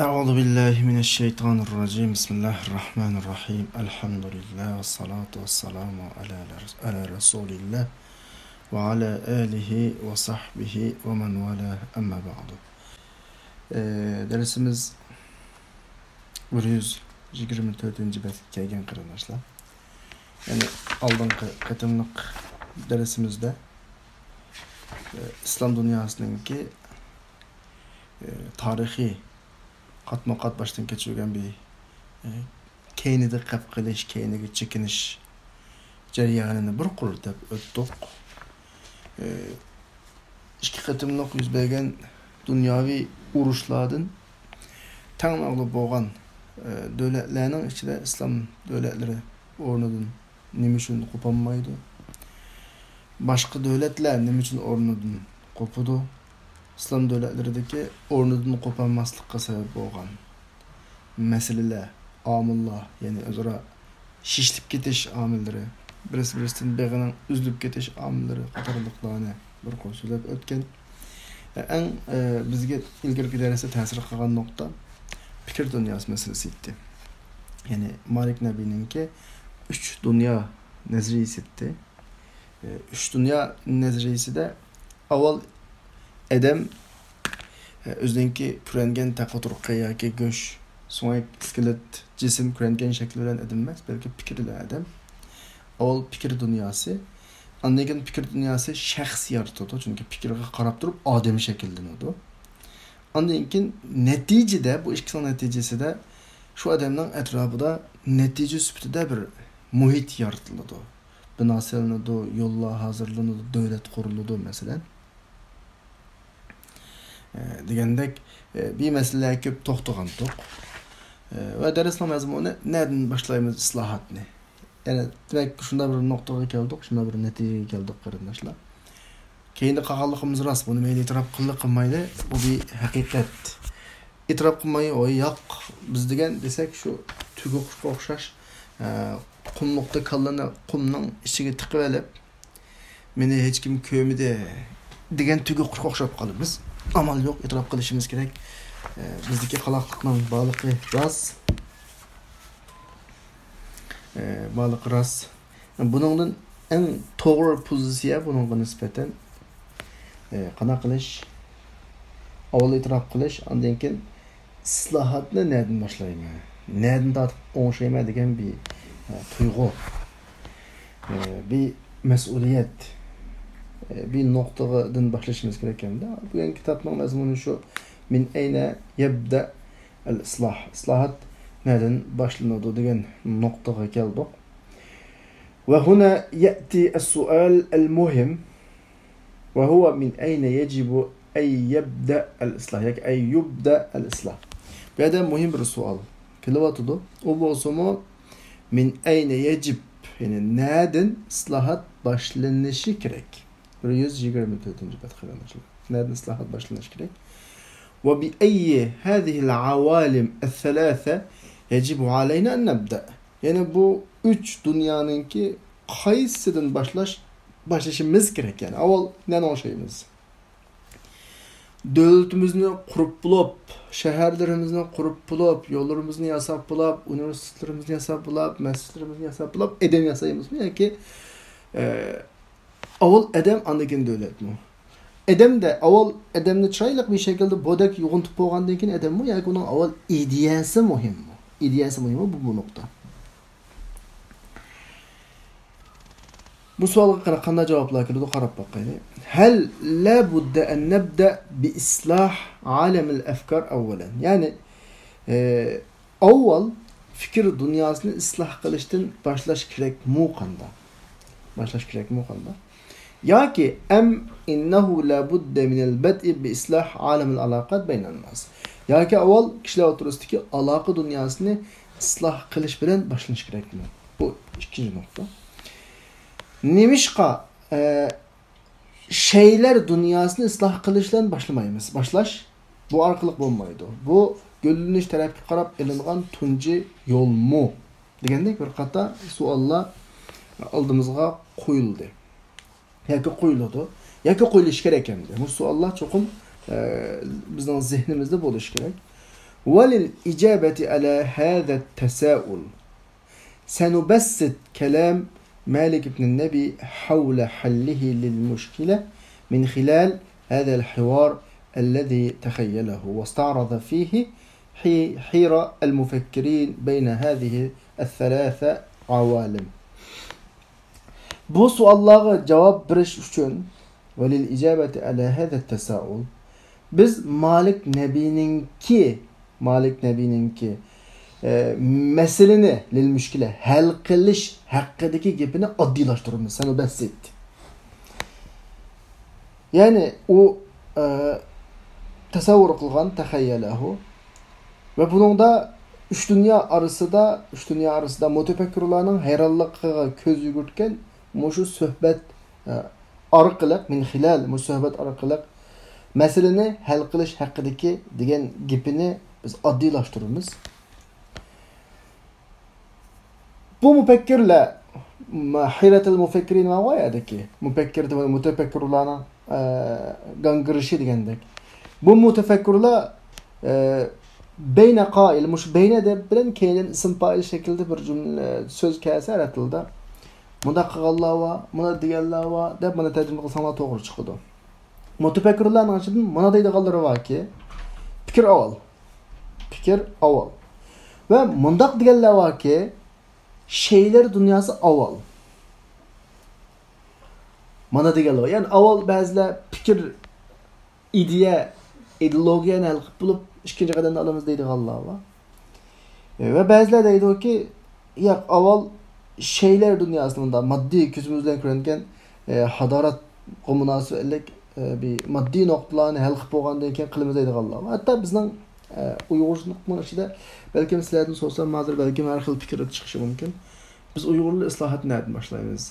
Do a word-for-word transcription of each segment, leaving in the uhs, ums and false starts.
أعوذ بالله من الشيطان الرجيم. بسم الله الرحمن الرحيم. الحمد لله والصلاة والسلام على، على رسول الله وعلى آله وصحبه ومن والاه. أما بعد. ئى، دەرسىمىز بىر يۈز يىگىرمە تۆتىنچى بەتكە كەلگەن، قېرىنداشلار. يەنى ئالدىنقى قېتىملىق دەرسىمىزدە، ئى، ئىسلام دۇنياسىنىڭكى، ئى، تارىخىي قاتمۇ قات باشتىن كەچۈرگەن بىر، ئى، كەينىدە قېپ قېلىش، كەينىگە چېكىنىش جەريانىنى بىر قۇر دەپ ئۆتتۇق. ئى، ئىككى قېتىملىق يۈز بەرگەن دۇنياۋى ئۇرۇشلاردىن تەڭ مەغلۇپ بولغان، ئى، دۆلەتلەرنىڭ ئىچىدە ئىسلام دۆلەتلىرى ئورنىدىن نېمە ئۈچۈن قوپالمايدۇ؟ باشقا دۆلەتلەر نېمە ئۈچۈن ئورنىدىن قوپىدۇ؟ ئىسلام دۆلەتلىرىدىكى ئورنىدىن قوپالماسلىققا سەۋەب بولغان مەسىلىلەر، ئامىللار، يەنى ئۆزئارا شىشلىپ كېتىش ئامىللىرى، بىرسى بىرسىدىن بېغىنىڭ ئۈزۈلۈپ كېتىش ئامىللىرى قاتارلىقلارنى بىر قۇر سۆزلەپ ئۆتكەن. ئەڭ، ئە، بىزگە ئىلگىرىكى دەرستە تەسىر قىلغان نۇقتا پىكىر دۇنياسى مەسىلىسى ئىدى. يەنى مالىك نەبىنىڭكى ئۈچ دۇنيا نەزەرىيىسى ئىدى. ئە، ئۈچ دۇنيا نەزەرىيىسىدە ئاۋۋال ئادەم، ئە، ئۆزىنىڭكى پۈرەنگەن تاقا تۇرقى ياكى گۆش، سۆڭەك، ئىسكىلىت، جىسىم، پۈرەنگەن شەكلى بىلەن ئادەم ئەمەس، بەلكى پىكىر بىلەن ئادەم. ئاۋۋال پىكىر دۇنياسى، ئاندىن كېيىن پىكىر دۇنياسى شەخس يارىتىلىدۇ، چۈنكى پىكىرگە قاراپ تۇرۇپ ئادەم شەكىللىنىدۇ. ئاندىن كېيىن نەتىجىدە، بۇ ئىككىسىنىڭ نەتىجىسىدە شۇ ئادەمنىڭ ئەتراپىدا نەتىجە سۈپىتىدە بىر مۇھىت يارىتىلىدۇ. بىنا سېلىنىدۇ، يوللار ھازىرلىنىدۇ، دۆلەت قۇرۇلىدۇ، مەسىلەن. ئە، دېگەندەك، ئە، بىر مەسىلىلەرگە كۆپ توختىغانتۇق. ئە، ۋە دەرسنىڭ مەزمۇنى، نەدىن باشلايمىز ئىسلاھاتنى؟ يەنى، دېمەك، شۇنداق بىر نۇقتىغا كەلدۇق، شۇنداق بىر نەتىجىگە كەلدۇق، قېرىنداشلار. كەينىدە قالغانلىقىمىز راست، بۇنى مەيلى ئېتىراپ قىلدى قىلمايلى، بۇ بىر ھەقىقەت. ئېتىراپ قىلماي، ۋاي ياق، بىز دېگەن دېسەك، شۇ تۆگە قۇشقا ئوخشاش، ئە، قۇملۇقتا كاللىنى قۇمنىڭ ئىچىگە تىقىۋېلىپ، مېنى ھېچكىم كۆرمىدى دېگەن تۆگە قۇشقا ئوخشاپ قالىمىز. ئامال يوق، ئېتىراپ قىلىشىمىز كېرەك. ئە، بىزدىكى قالاقلىقنىڭ بارلىقى راست. ئە، بارلىقى راست. بۇنىڭدىن ئەڭ توغرا پوزىتسىيە بۇنىڭغا نىسبەتەن، ئە، قانداق قىلىش؟ ئاۋۋال ئېتىراپ قىلىش، ئاندىن كېيىن ئىسلاھاتنى نەدىن باشلايمەن، نەدىن تارتىپ ئوڭشايمەن دېگەن بىر، ئە، تۇيغۇ، ئە، بىر مەسئۇلىيەت، ئە، بىر نۇقتىدىن باشلىشىمىز كېرەك ئەمدى. بۈگۈنكى كىتابنىڭ مەزمۇنى شۇ، مىن ئەينە يەبدە ئەل ئىسلاھ، ئىسلاھات نەدىن باشلىنىدۇ دېگەن نۇقتىغا كەلدۇق. وهنا يأتي السؤال المهم، وهو من أين يجب أن يبدأ الإصلاح ياكى أن يبدأ الإصلاح. بۇ يەردە مۇھىم بىر سوئال كېلىۋاتىدۇ. ئۇ بولسىمۇ، من أين يجب، يەنى نەدىن ئىسلاھات باشلىنىشى كېرەك؟ بىر يۈز يىگىرمە تۆتىنچى بەت، قېرىنداشلار. نەدىن ئىسلاھات باشلىنىشى كېرەك؟ وبأي هذه العوالم الثلاثة يجب علينا أن نبدأ؟ يەنى بۇ ئۈچ دۇنيانىڭكى قايسىدىن باشلاش، باشلىشىمىز كېرەك؟ يەنى ئاۋۋال نەنى ئوڭشايمىز؟ دۆلىتىمىزنى قۇرۇپ بولۇپ، شەھەرلىرىمىزنى قۇرۇپ بولۇپ، يوللىرىمىزنى ياساپ بولۇپ، ئۇنىۋېرسىتېتلىرىمىزنى ياساپ بولۇپ، مەسچىتلىرىمىزنى ياساپ بولۇپ، ئادەم ياسايمىزمۇ ياكى، ئە، ئاۋۋال ئادەم، ئاندىن كېيىن دۆلەتمۇ؟ ئادەمدە ئاۋۋال ئادەمنى چىرايلىق بىر شەكىلدە بۇدەك يوغىنىتىپ بولغاندىن كېيىن ئادەممۇ ياكى ئۇنىڭ ئاۋۋال ئىدىيەسى مۇھىممۇ؟ ئىدىيەسى مۇھىممۇ، بۇ، بۇ نۇقتا. بۇ سوئالغا قانداق جاۋابلار كېلىدۇ، قاراپ باقايلى. هل لا بد أن نبدأ بإصلاح عالم الأفكار أولا؟ يەنى، ئە، ئاۋۋال پىكىر دۇنياسىنى ئىسلاھ قىلىشتىن باشلاش كېرەكمۇ قانداق؟ باشلاش كېرەكمۇ قانداق؟ ياكى أم إنه لا بد من البدء بإصلاح عالم العلاقات بين الناس؟ ياكى ئاۋۋال كىشىلەر ئوتتۇرىسىدىكى ئالاقە دۇنياسىنى ئىسلاھ قىلىش بىلەن باشلىنىشى كېرەكمۇ؟ بۇ ئىككىنچى نۇقتا. نېمىشقا، ئە، شەيلەر دۇنياسىنى ئىسلاھ قىلىش بىلەن باشلىمايمىز؟ باشلاش بۇ ئارقىلىق بولمايدۇ. بۇ گۈللىنىش تەرەپكە قاراپ ئېلىنغان تۇنجى يولمۇ؟ دېگەندەك بىر قاتار سوئاللار ئالدىمىزغا قويۇلدى. ياكى قويۇلىدۇ. ياكى قويۇلۇشى كېرەك ئەمدى. بۇ سوئاللار چوقۇم، ئە، بىزنىڭ زېھنىمىزدە بولۇشى كېرەك. وللإجابة على هذا التساؤل، سنبسط كلام مالك بن النبي حول حله للمشكلة من خلال هذا الحوار الذي تخيله واستعرض فيه حي-، حيرة المفكرين بين هذه الثلاثة عوالم. بۇ سوئاللارغا جاۋاب بېرىش ئۈچۈن، وللإجابة على هذا التساؤل، بىز مالىك نەبىنىڭكى، مالىك نەبىنىڭكى، ئە، مەسىلىنى، لىل مۇشكىلە، ھەل قىلىش ھەققىدىكى گېپىنى ئاددىيلاشتۇرىمىز، سەنۇبەسسىت. يەنى ئۇ، ئە، تەسەۋۋۇر قىلغان، تەخەييەلەھۇ. ۋە بۇنىڭدا ئۈچ دۇنيا ئارىسىدا، ئۈچ دۇنيا ئارىسىدا مۇتەپەككۇرلارنىڭ ھەيرانلىقىغا كۆز يۈگۈرتكەن مۇشۇ سۆھبەت، ئە، ئارقىلىق، من خلال، مۇشۇ سۆھبەت ئارقىلىق مەسىلىنى ھەل قىلىش ھەققىدىكى دېگەن گېپىنى بىز ئاددىيلاشتۇرىمىز. بۇ مۇپەككىرلەر، م-، ھەيرەتىل مۇفەككىرىن ۋە غايەدىكى مۇپەككىر دېگەن مۇتەپەككۇرلارنىڭ، ئە، گاڭگىرىشى دېگەندەك. بۇ مۇتەپەككۇرلار، ئە، بەينە قائىل، مۇشۇ بەينە دەپ بىلەن كەينىدىن ئىسىم پائىل شەكلىدە بىر جۈملە سۆز كەلسە ئەرەب تىلىدا، مۇنداق قىلغانلار بار، مۇنداق دېگەنلەر بار دەپ مانا تەرجىمە قىلساڭلار توغرا چىقىدۇ. مۇتەپەككۇرلارنىڭ ئىچىدىن مانا دەيدىغانلىرى باركى، پىكىر ئاۋۋال. پىكىر ئاۋۋال. ۋە مۇنداق دېگەنلەر باركى، شەيلەر دۇنياسى ئاۋۋال. مانا دېگەنلەر بار. يەنى ئاۋۋال بەزىلەر پىكىر، ئىدىيە، ئىدېئولوگىيەنى ھەل قىلىپ بولۇپ، ئىككىنچى قەدەمنى ئالىمىز دەيدىغانلار بار. ئە، ۋە بەزىلەر دەيدۇكى، ياق، ئاۋۋال شەيلەر دۇنياسىنى، مۇنداق ماددىي كۆزىمىز بىلەن كۆرۈنگەن، ئە، ھادارەتقا مۇناسىۋەتلىك، ئە، بىر ماددىي نۇقتىلارنى ھەل قىلىپ بولغاندىن كېيىن قىلىمىز دەيدىغانلار بار. ھەتتا بىزنىڭ، ئە، ئۇيغۇرچىلىقنىڭ ئىچىدە، بەلكىم سىلەردىن سورىسام، ھازىر بەلكىم ھەر خىل پىكىر چىقىشى مۇمكىن. بىز ئۇيغۇرلار ئىسلاھاتنى نەدىن باشلايمىز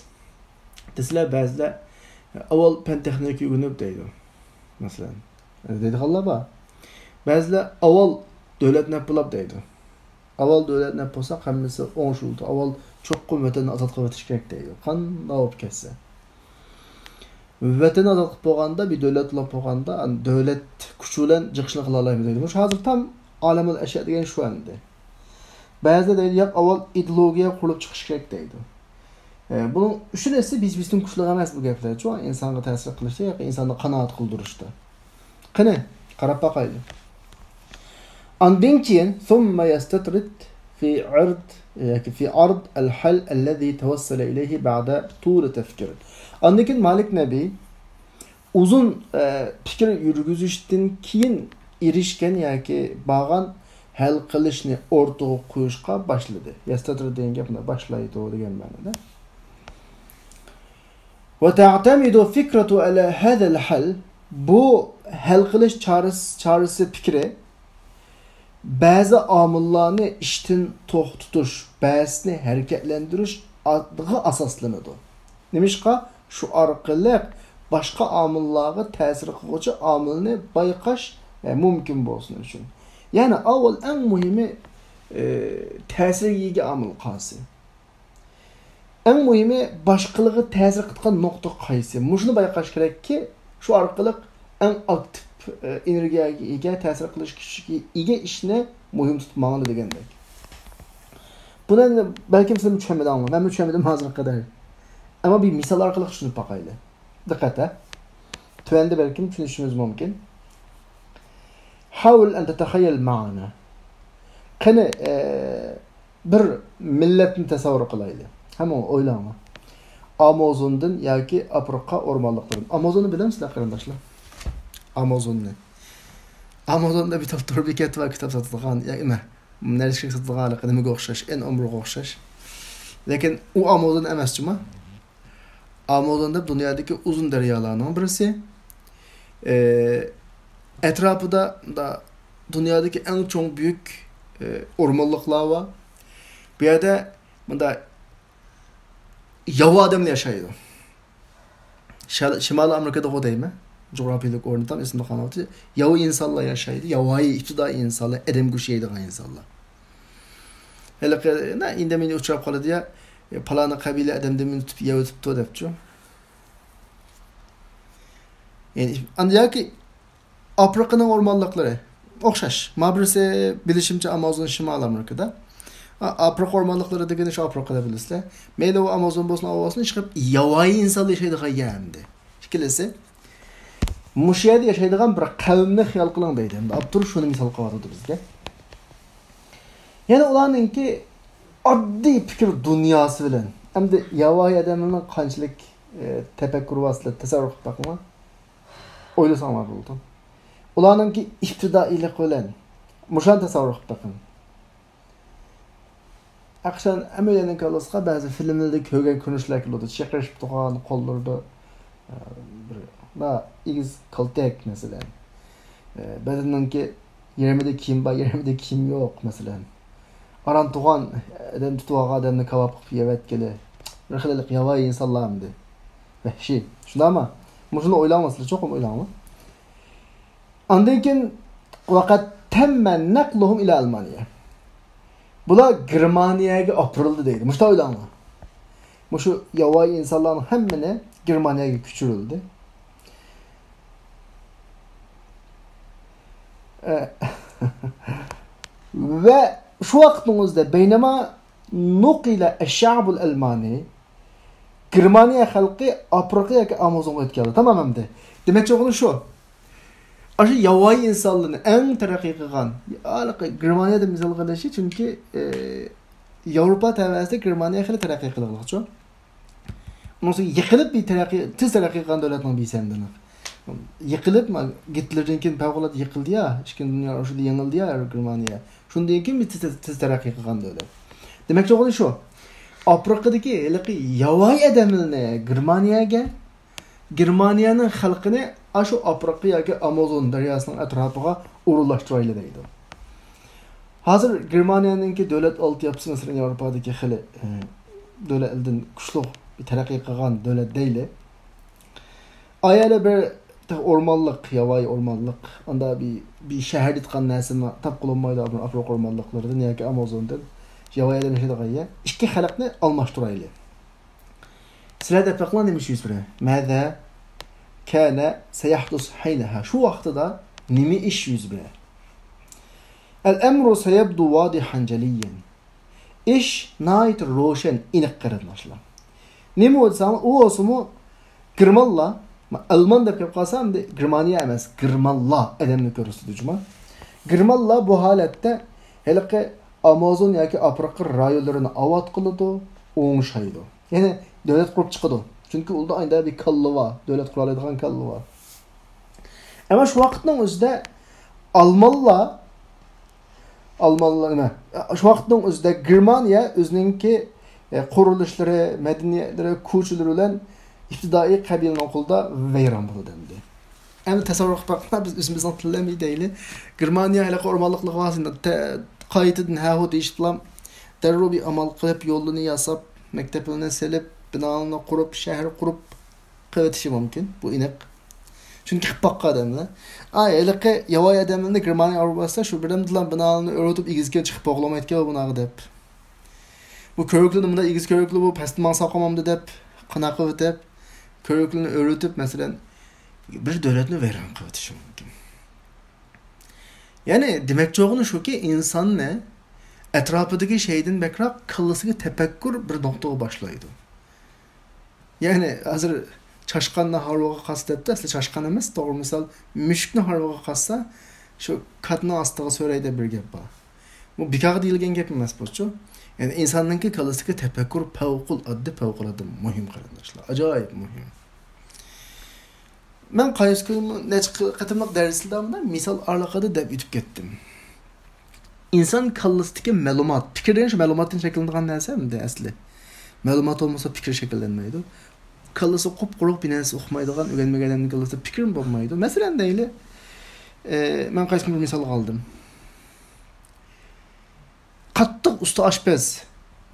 دېسىلە، بەزىلەر ئاۋۋال پەن تېخنىكا ئۆگىنىپ دەيدۇ. مەسىلەن، دەيدىغانلار بار. بەزىلەر ئاۋۋال دۆلەتنى ئەپ بولاپ دەيدۇ. ئاۋۋال دۆلەتنى ئەپ بولساق، ھەممىسى ئوڭشىلىدۇ. ئاۋۋال چوققا ۋەتەننى ئازاد قىلىۋېتىش كېرەك دەيدۇ. قانداق بولۇپ كەتسە. ۋەتەننى ئازاد قىلىپ بولغاندا، بىر دۆلەت بولۇپ بولغاندا، دۆلەت كۈچى بىلەن جىقىشنى قىلالايمىز دەيدۇ. مۇشۇ ھازىر تام ئالەمۇل ئەشيا دېگەن شۇ ئەمدى. بەزىلەر دەيدۇ، ياق، ئاۋۋال ئىدېئولوگىيە قۇرۇلۇپ چىقىش كېرەك دەيدۇ. ئە، بۇنىڭ ئۈچۈن ئەسلى بىز-، بىزنىڭ كۈچلۈك ئەمەس بۇ گەپلەرچۇ، ئىنسانغا تەسىر قىلىشتا ياكى ئىنساننى قانائەت قىلدۇرۇشتا. قېنى، قاراپ باقايلى. ئاندىن كېيىن، ثم يستطرد في عرض ياكى في عرض الحل الذي توصل إليه بعد طول تفكير. ئاندىن كېيىن مالىك نەبى ئۇزۇن، ئە، پىكىر يۈرگۈزۈشتىن كېيىن ئېرىشكەن ياكى بارغان ھەل قىلىشنى ئوتتۇرىغا قويۇشقا باشلىدى. يەستەتىر دېگەن گەپ مۇنداق باشلايدۇ دېگەن مەنىدە. وتعتمد فكرة على هذا الحل، بۇ ھەل قىلىش چارىسى، چارىسى پىكرى بەزى ئامىللارنى ئىشتىن توختىتىش، بەزىسىنى ھەرىكەتلەندۈرۈشقا ئاساسلىنىدۇ. نېمىشقا؟ شۇ ئارقىلىق باشقا ئامىللارغا تەسىر قىلغۇچى ئامىلنى بايقاش، ئە، مۇمكىن بولسۇن ئۈچۈن. يەنى ئاۋۋال ئەڭ مۇھىمى، ئە، تەسىرگە ئىگە ئامىل قايسى؟ ئەڭ مۇھىمى، باشقىلارغا تەسىر قىلىدىغان نۇقتا قايسى؟ مۇشۇنى بايقاش كېرەككى، شۇ ئارقىلىق ئەڭ ئاكتىپ، ئە، ئېنېرگىيەگە ئىگە، تەسىر قىلىش كۈچىگە ئىگە ئىشنى مۇھىم تۇتۇپ ماڭىدۇ دېگەندەك. بۇنى ئەمدى بەلكىم سىلەرمۇ چۈشەنمىدىڭلار، مەنمۇ چۈشەنمىدىم ھازىرغا قەدەر. ئەمما بىر مىسال ئارقىلىق چۈشىنىپ باقايلى. دىققەت، ھە. تۆۋەندە بەلكىم چۈشىنىشىمىز مۇمكىن. حاول أن تتخيل معنا. قېنى، ئە، بىر مىللەتنى تەسەۋۋۇر قىلايلى. ھەممىڭلار ئويلاڭلار. ئامازوندىن ياكى ئافرىقا ئورمانلىقلىرىدىن. ئامازوننى بىلەمسىلەر، قېرىنداشلار؟ ئامازوننى. ئامازوندا بىر تور بېكەت بار، كىتاب ساتىدىغان، يا نېمە، نەرسە ساتىدىغان، ھېلىقى نېمىگە ئوخشاش، ئېن ئومۇرغا ئوخشاش. لېكىن ئۇ ئامازون ئەمەس جۇما. ئامازون دەپ دۇنيادىكى ئۇزۇن دەريالارنىڭ بىرسى. ئە، ئەتراپىدا دا دۇنيادىكى ئەڭ چوڭ بۈيۈك، ئە، ئورمانلىقلار بار. بۇ يەردە مۇندا ياۋا ئادەملەر ياشايدۇ. شەل-، شىمالىي ئامېرىكىدىغۇ دەيمەن. جۇغراپىيىلىك ئورنى تام ئېسىمدە قالماپتۇ. ياۋا ئىنسانلار ياشايدۇ. ياۋايى ئىپتىدائىي ئىنسانلار، ئادەمگە ئوخشايدىغان ئىنسانلار. ھېلىقى، نە، ئىندىمىنى ئۇچراپ قالىدۇ يا، پالانى قەبىلە ئادەمدىن مېنى تۇتۇپ يەۋېتىپتۇ دەپچۇ. يەنى، ئان-، ياكى ئافرىقىنىڭ ئورمانلىقلىرى، ئوخشاش. ما بىرسى، بىلىشىمچە، ئامازون شىمالىي ئامېرىكىدا. ئا-، ئافرىقا ئورمانلىقلىرى دېگىنى شۇ ئافرىقىدا بىلىسىلەر. مەيلى ئۇ ئامازون بولسۇن، ئاۋۇ بولسۇن، ئىشقىلىپ ياۋايى ئىنسانلار ياشايدىغان يەر ئەمدى. ئىككىلىسى، مۇشۇ يەردە ياشايدىغان بىر قەۋمنى خىيال قىلىڭ دەيدۇ. ئەمدى ئاپتور شۇنى مىسال قىلىۋاتىدۇ بىزگە. يەنى ئۇلارنىڭكى ئاددىي پىكىر دۇنياسى بىلەن، ئەمدى ياۋايى ئادەملەرنىڭ قانچىلىك، ئە، تەپەككۇر ۋاسىتىلەر تەسەۋۋۇر قىلىپ بېقىڭلار. ئويلىساڭلار بولىدۇ. ئۇلارنىڭكى ئىپتىدائىيلىق بىلەن مۇشۇنى تەسەۋۋۇر قىلىپ بېقىڭ. ئەخشەن ھەممىلەرنىڭ كاللىسىغا بەزى فىلىملەردە كۆرگەن كۆرۈنۈشلەر كېلىدۇ. چېقىرىشىپ تۇرغان قوللىرىدا، ئە، بىر، نا، ئېگىز كالتەك، مەسىلەن. ئە، بەدىنىنىڭكى يېرىمىدا كىيىم بار، يېرىمىدا كىيىم يوق، مەسىلەن. ئاران تۇغان ئادەم تۇتۇۋالغان ئادەمنى كاۋاپ قىلىپ يەۋەتكىلى. بىر خىل ياۋايى ئىنسانلار ئەمدى. ۋەھشىي. شۇنداقمۇ؟ مۇشۇنى ئويلاڭلار، سىلەر چوقۇم ئويلاڭلار. ئاندىن كېيىن، «وقد تم نقلهم إلى ألمانيا». بۇلار گېرمانىيەگە ئاپىرىلدى دەيدۇ. مۇشۇنداق ئويلاڭلار. مۇشۇ ياۋايى ئىنسانلارنىڭ ھەممىنى گېرمانىيەگە كۆچۈرۈلدى. ئە، ۋە شۇ ۋاقىتنىڭ ئۆزىدە، بەينەما نۇقىلە ئەششەئبۇل ئەلمانى، گېرمانىيە خەلقى ئافرىقا ياكى ئامازونغا ئۆتكەلدى. تامام ئەمدى. دېمەكچى بولغىنىم شۇ. ئاشۇ ياۋايى ئىنسانلارنى، ئەڭ تەرەققىي قىلغان، ھېلىقى گېرمانىيەدىن مىسال قىلىشى، چۈنكى، ئە، ياۋروپا تەۋەسىدە گېرمانىيە خېلى تەرەققىي قىلغانلىقچۇ. ئۇنىڭ ئۈستىگە يىقىلىپ بىر تەرەققىي، تېز تەرەققىي قىلغان دۆلەتنىڭ بىرسى ئەمدى. يىقىلىپ، ما، گىتلېردىن كېيىن پەۋقۇلئاددە يىقىلدى يا، ئىككىنچى دۇنيا ئۇرۇشىدا يېڭىلدى يا گېرمانىيە. شۇندىن كېيىن بىر تېز، تېز تەرەققىي قىلغان دۆلەت. دېمەكچى بولغىنىم شۇ. ئافرىقىدىكى ھېلىقى ياۋايى ئادەملىرىنى گېرمانىيەگە، گېرمانىيەنىڭ خەلقىنى ئاشۇ ئافرىقا ياكى ئامازون دەرياسىنىڭ ئەتراپىغا ئورۇنلاشتۇرايلى دەيدۇ. ھازىر گېرمانىيەنىڭكى دۆلەت ئالتە ياپىسى، مەسىلەن، ياۋروپادىكى خېلى، ئە، دۆلەتلەردىن كۈچلۈك بىر تەرەققىي قىلغان دۆلەت دەيلى. ئايەلە بىر تېخى ئورمانلىق، ياۋايى ئورمانلىق، ئاندا بىر، بىر شەھەر دېيىدىغان نەرسىمۇ تاپقىلى بولمايدۇ ئافرىقا ئورمانلىقلىرىدىن ياكى ئامازوندىن. ياۋايى ئادەم ياشايدىغان يەر. ئىككى خەلقنى ئالماشتۇرايلى. سىلەر دەپ بېقىڭلار، نېمە ئىش يۈز بېرە؟ ماذا كان سيحدث حينها؟ شۇ ۋاقتىدا نېمە ئىش يۈز بېرە؟ الأمر سيبدو واضحا جليا. ئىش ناھايىتى روشەن، ئېنىق، قېرىنداشلار. نېمە بولسا، ئۇ بولسىمۇ گېرمانلار، ئالمان دەپ كەپ قالسا، ئەمدى گېرمانىيە ئەمەس، گېرمانلار ئادەمنى كۆرسىتىدۇ جۇما. گېرمانلار بۇ ھالەتتە ھېلىقى ئامازون ياكى ئافرىقا رايونلىرىنى ئاۋات قىلىدۇ، ئوڭشايدۇ. يەنى دۆلەت قۇرۇپ چىقىدۇ. چۈنكى ئۇلاردا ئايدا بىر كاللا بار، دۆلەت قۇرالايدىغان كاللا بار. ئەمما شۇ ۋاقىتنىڭ ئۆزىدە ئالمانلار، ئالمانلار نېمە؟ شۇ ۋاقىتنىڭ ئۆزىدە گېرمانىيە ئۆزىنىڭكى، ئە، قۇرۇلۇشلىرى، مەدەنىيەتلىرى، كوچىلىرى بىلەن ئىپتىدائىي قەبىلىنىڭ قولىدا ۋەيران بولىدۇ ئەمدى. ئەمدى تەسەۋۋۇر قىلىپ باققىنا، بىز ئۆزىمىزنىڭ تىلىنى دەيلى. گېرمانىيە ھېلىقى ئورمانلىقلىقى ۋاسىتە قايتىدىن ھەھۇ دېيىشىپلا، دەررۇ بىر ئامال قىلىپ، يوللىرىنى ياساپ، مەكتەپلىرىنى سېلىپ، بىنالىرىنى قۇرۇپ، شەھەر قۇرۇپ قېلىۋېتىشى مۇمكىن. بۇ ئېنىق. چۈنكى قىلىپ باققان ئادەملەر. ئا، ھېلىقى ياۋايى ئادەملەرنى گېرمانىيەگە ئاپىرىپ بارسا، شۇ بىردەمدىلا بىنالىرىنى ئۆرۈتۈپ، ئېگىزگە چىقىپ بولغىلىمايدىكەن بۇناغا دەپ. بۇ كۆۋرۈكلىرىنى مۇنداق ئېگىز كۆۋرۈكلى، بۇ پەستە ماڭسا قامامدۇ دەپ، قانداق قىلىۋېتىپ، كۆۋرۈكلىرىنى ئۆرۈتۈپ، مەسىلەن، بىر دۆلەتنى ۋەيران قىلىۋېتىشى مۇمكىن. يەنى، دېمەكچى بولغىنى شۇكى، ئىنساننى ئەتراپىدىكى شەيدىن بەكرەك كاللىسىگە تەپەككۇر بىر نۇقتىغا باشلايدۇ. يەنى، ھازىر چاشقاننى ھارۋىغا قاسسا دەپتۇ، ئەسلى چاشقان ئەمەس، توغرا مىسال، مۈشۈكنى ھارۋىغا قاسسا، شۇ كاتنىڭ ئاستىغا سۆرەي دەپ بىر گەپ بار. بۇ بىكارغا دېيىلگەن گەپ ئەمەس بۇچۇ. يەنى ئىنساننىڭكى كاللىسىدىكى تەپەككۇر پەۋقۇلئاددە، پەۋقۇلئاددە مۇھىم، قېرىنداشلار. ئاجايىپ مۇھىم. مەن قايسى كۈنى نەچچە قېتىملىق دەرسلەردە مىسال ئارىلىقىدا دەپ ئۆتۈپ كەتتىم. ئىنسان كاللىسىدىكى مەلۇمات، پىكىر دېگەن شۇ مەلۇماتتىن شەكىللىنىدىغان نەرسە ئەمدى ئەسلى. مەلۇمات بولمىسا پىكىر شەكىللەنمەيدۇ. كاللىسى قۇپقۇرۇق، بىر نەرسە ئۇقمايدىغان، ئۆگەنمىگەن ئادەمنىڭ كاللىسىدا پىكىرمۇ بولمايدۇ. مەسىلەن دەيلى، ئە، مەن قايسى كۈنى بىر مىسالغا ئالدىم. قاتتىق ئۇستا ئاشپەز،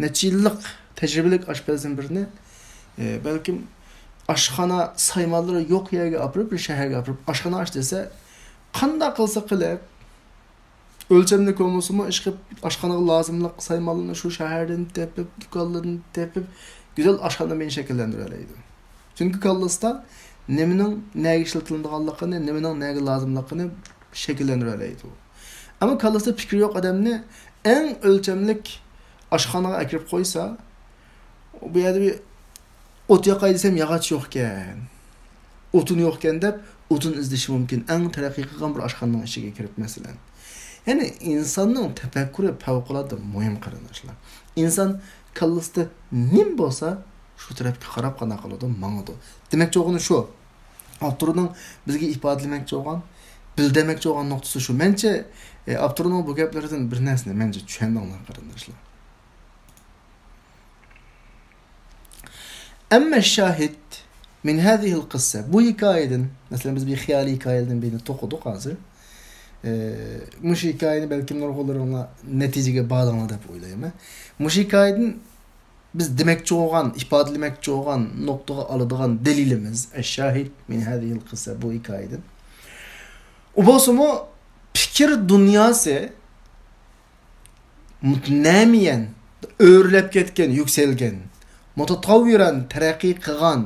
نەچچە يىللىق تەجرىبىلىك ئاشپەزدىن بىرنى، ئە، بەلكىم ئاشخانا سايمانلىرى يوق يەرگە ئاپىرىپ، بىر شەھەرگە ئاپىرىپ، ئاشخانا ئاچ دېسە، قانداق قىلسا قىلىپ، ئۆلچەملىك بولمىسىمۇ، ئىشقىلىپ ئاشخانىغا لازىملىق سايمانلارنى شۇ شەھەردىن تېپىپ، دۇكانلاردىن تېپىپ، گۈزەل ئاشخانا مېنى شەكىللەندۈرەلەيدۇ. چۈنكى كاللىسىدا نېمىنىڭ نەگە ئىشلىتىلىدىغانلىقىنى، نېمىنىڭ نەگە لازىملىقىنى شەكىللەندۈرەلەيدۇ. ئەمما كاللىسىدا پىكرى يوق ئادەمنى ئەڭ ئۆلچەملىك ئاشخانىغا ئەكىرىپ قويسا، بۇ يەردە بىر ئوت ياقاي دېسەم، ياغاچ يوقكەن. ئوتۇن يوقكەن دەپ، ئوتۇن ئىزدىشى مۇمكىن. ئەڭ تەرەققىي قىلغان بىر ئاشخانىنىڭ ئىچىگە كىرىپ، مەسىلەن. يەنى ئىنساننىڭ تەپەككۇرى پەۋقۇلئاددە مۇھىم، قېرىنداشلار. ئىنسان كاللىسىدا نېمە بولسا، شۇ تەرەپكە قاراپ قانداق قىلىدۇ، ماڭىدۇ. دېمەكچى بولغىنى شۇ. ئاپتورنىڭ بىزگە ئىپادىلىمەكچى بولغان، بىلدۈرمەكچى بولغان نۇقتىسى شۇ. مەنچە، ئاپتورنىڭ بۇ گەپلىرىدىن بىر نەرسىنى مەنچە چۈشەندىڭلار، قېرىنداشلار. ئەمما شاھىد مىن ھازىھىل قىسسە، بۇ ھېكايىدىن، مەسىلەن، بىز بىر خىيالىي ھېكايىدىن بىرنى توقۇدۇق ھازىر. ئە، مۇشۇ ھېكايىنى بەلكىم نۇرغۇنلىرىڭلار نەتىجىگە باغلىدىڭلار دەپ ئويلايمەن. مۇشۇ ھېكايىدىن بىز دېمەكچى بولغان، ئىپادىلىمەكچى بولغان نۇقتىغا ئالىدىغان دەلىلىمىز، ئەششاھىد مىن ھازىھىل قىسسە، بۇ ھېكايىدىن. ئۇ بولسىمۇ پىكىر دۇنياسى مۇتنەمىيەن، ئۆرلەپ كەتكەن، يۈكسەلگەن، مۇتەتەۋۋىرەن، تەرەققىي قىلغان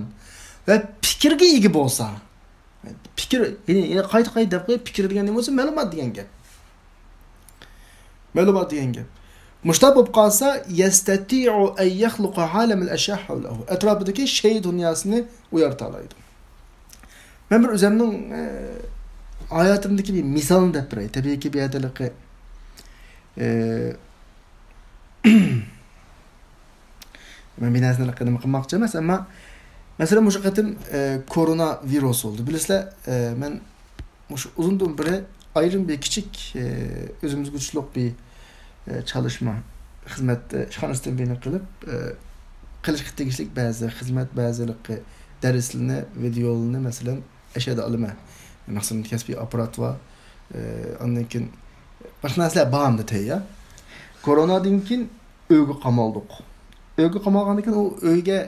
ۋە پىكىرگە ئىگە بولسا، پىكىر، يەنى، يەنى قايتا-قايتا دەپ قويۇپ، پىكىر دېگەن نېمە بولسا، مەلۇمات دېگەن گەپ. مەلۇمات دېگەن گەپ. مۇشۇنداق بولۇپ قالسا، يەستەتىئۇ ئەن يەخلۇقە ئالەمەل ئەشيا ھەۋلەھۇ. ئەتراپىدىكى شەي دۇنياسىنى ئۇيارتالايدۇ. مەن بىر ئۆزۈمنىڭ، ئە، ھاياتىمدىكى بىر مىسالنى دەپ بېرەي. تەبىئىيكى، بۇ يەردە ھېلىقى، ئە، مەن بىر نەرسىنى ھېلىقى نېمە قىلماقچى ئەمەس، ئەمما، مەسىلەن، مۇشۇ قېتىم، ئە، كورونا ۋىرۇس بولدى. بىلىسىلەر، ئە، مەن مۇشۇ ئۇزۇندىن بېرى ئايرىم بىر كىچىك، ئە، ئۆزىمىزگە تۇتۇشلۇق بىر، ئە، چالىشما خىزمەت، ئە، ئىشخانىسىدىن بىرنى قىلىپ، ئە، قىلىشقا تېگىشلىك بەزى خىزمەت، بەزى ھېلىقى دەرسلىرىنى، ۋىدېئولىرىنى، مەسىلەن، ئەشەدە ئالىمەن. مەقسىتىم، كەسپىي ئاپپارات بار. ئە، ئاندىن كېيىن باشقا نەرسىلەر بار ئەمدى تەييار. كورونادىن كېيىن ئۆيگە قامالدۇق. ئۆيگە قامالغاندىن كېيىن ئۇ ئۆيگە،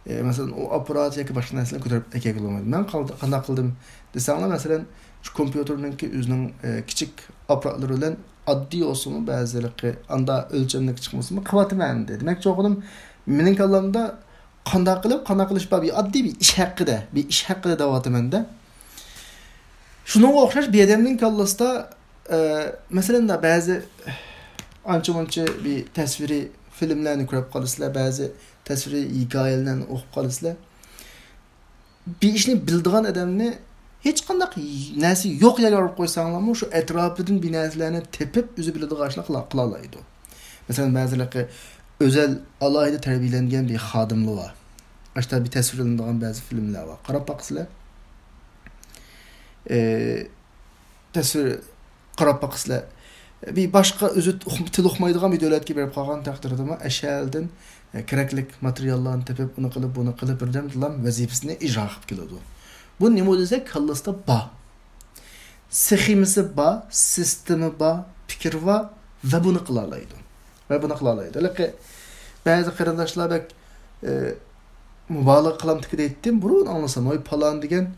ئە، مەسىلەن، ئۇ ئاپپارات ياكى باشقا نەرسىلەرنى كۆتۈرۈپ ئەكەلگىلى بولمىدى. مەن قالد-، قانداق قىلدىم دېسەڭلار، مەسىلەن، شۇ كومپيۇتېرنىڭكى ئۆزىنىڭ، ئە، كىچىك ئاپپاراتلىرى بىلەن ئاددىي بولسىمۇ، بەزى ھېلىقى ئاندا ئۆلچەملىك چىقمىسىمۇ قىلىۋاتىمەن ئەمدى. دېمەكچى بولغىنىم، مېنىڭ كاللامدا قانداق قىلىپ، قانداق قىلىش بار، بىر ئاددىي بىر ئىش ھەققىدە، بىر ئىش ھەققىدە دەۋاتىمەن-دە. شۇنىڭغا ئوخشاش بىر ئادەمنىڭ كاللىسىدا، ئە، مەسىلەن، بەزى ئانچە-مۇنچە بىر تەسۋىرىي فىلىملەرنى كۆرۈپ قالىسىلەر، بەزى تەسۋىرىي ھېكايىلەرنى ئوقۇپ قالىسىلەر. بىر ئىشنى بىلىدىغان ئادەمنى ھېچقانداق نەرسە يوق يەرگە ئۇرۇپ قويساڭلارمۇ، شۇ ئەتراپىدىن بىر نەرسىلەرنى تېپىپ، ئۆزى بىلىدىغان ئىشنى قىلا-، قىلالايدۇ. مەسىلەن، بەزىلىرى ئۆزەل ئالاھىدە تەربىيەلەنگەن بىر خادىملار بار. ئاشتا بىر تەسۋىرلىنىدىغان بەزى فىلىملەر بار. قاراپ باقىسىلەر. ئى، تەسۋىر قاراپ باقىسىلەر. بىر باشقا ئۆزى ئۇق-، تىل ئۇقمايدىغان بىر دۆلەتكە بېرىپ قالغان تەقدىردىمۇ، ئەشەلدىن، ئە، كېرەكلىك ماتېرىياللارنى تېپىپ، ئۇنى قىلىپ، بۇنى قىلىپ، بىردەمدىلا ۋەزىپىسىنى ئىجرا قىلىپ كېلىدۇ. بۇ نېمە دېسە، كاللىسىدا بار. سخېمىسى بار، سىستېما بار، پىكرى بار ۋە بۇنى قىلالايدۇ. ۋە بۇنى قىلالايدۇ. ھېلىقى بەزى قېرىنداشلار بەك، ئى، مۇبالىغە قىلامتىكى دەيتتىم. بۇرۇن ئاڭلىسام، ۋاي، پالان دېگەن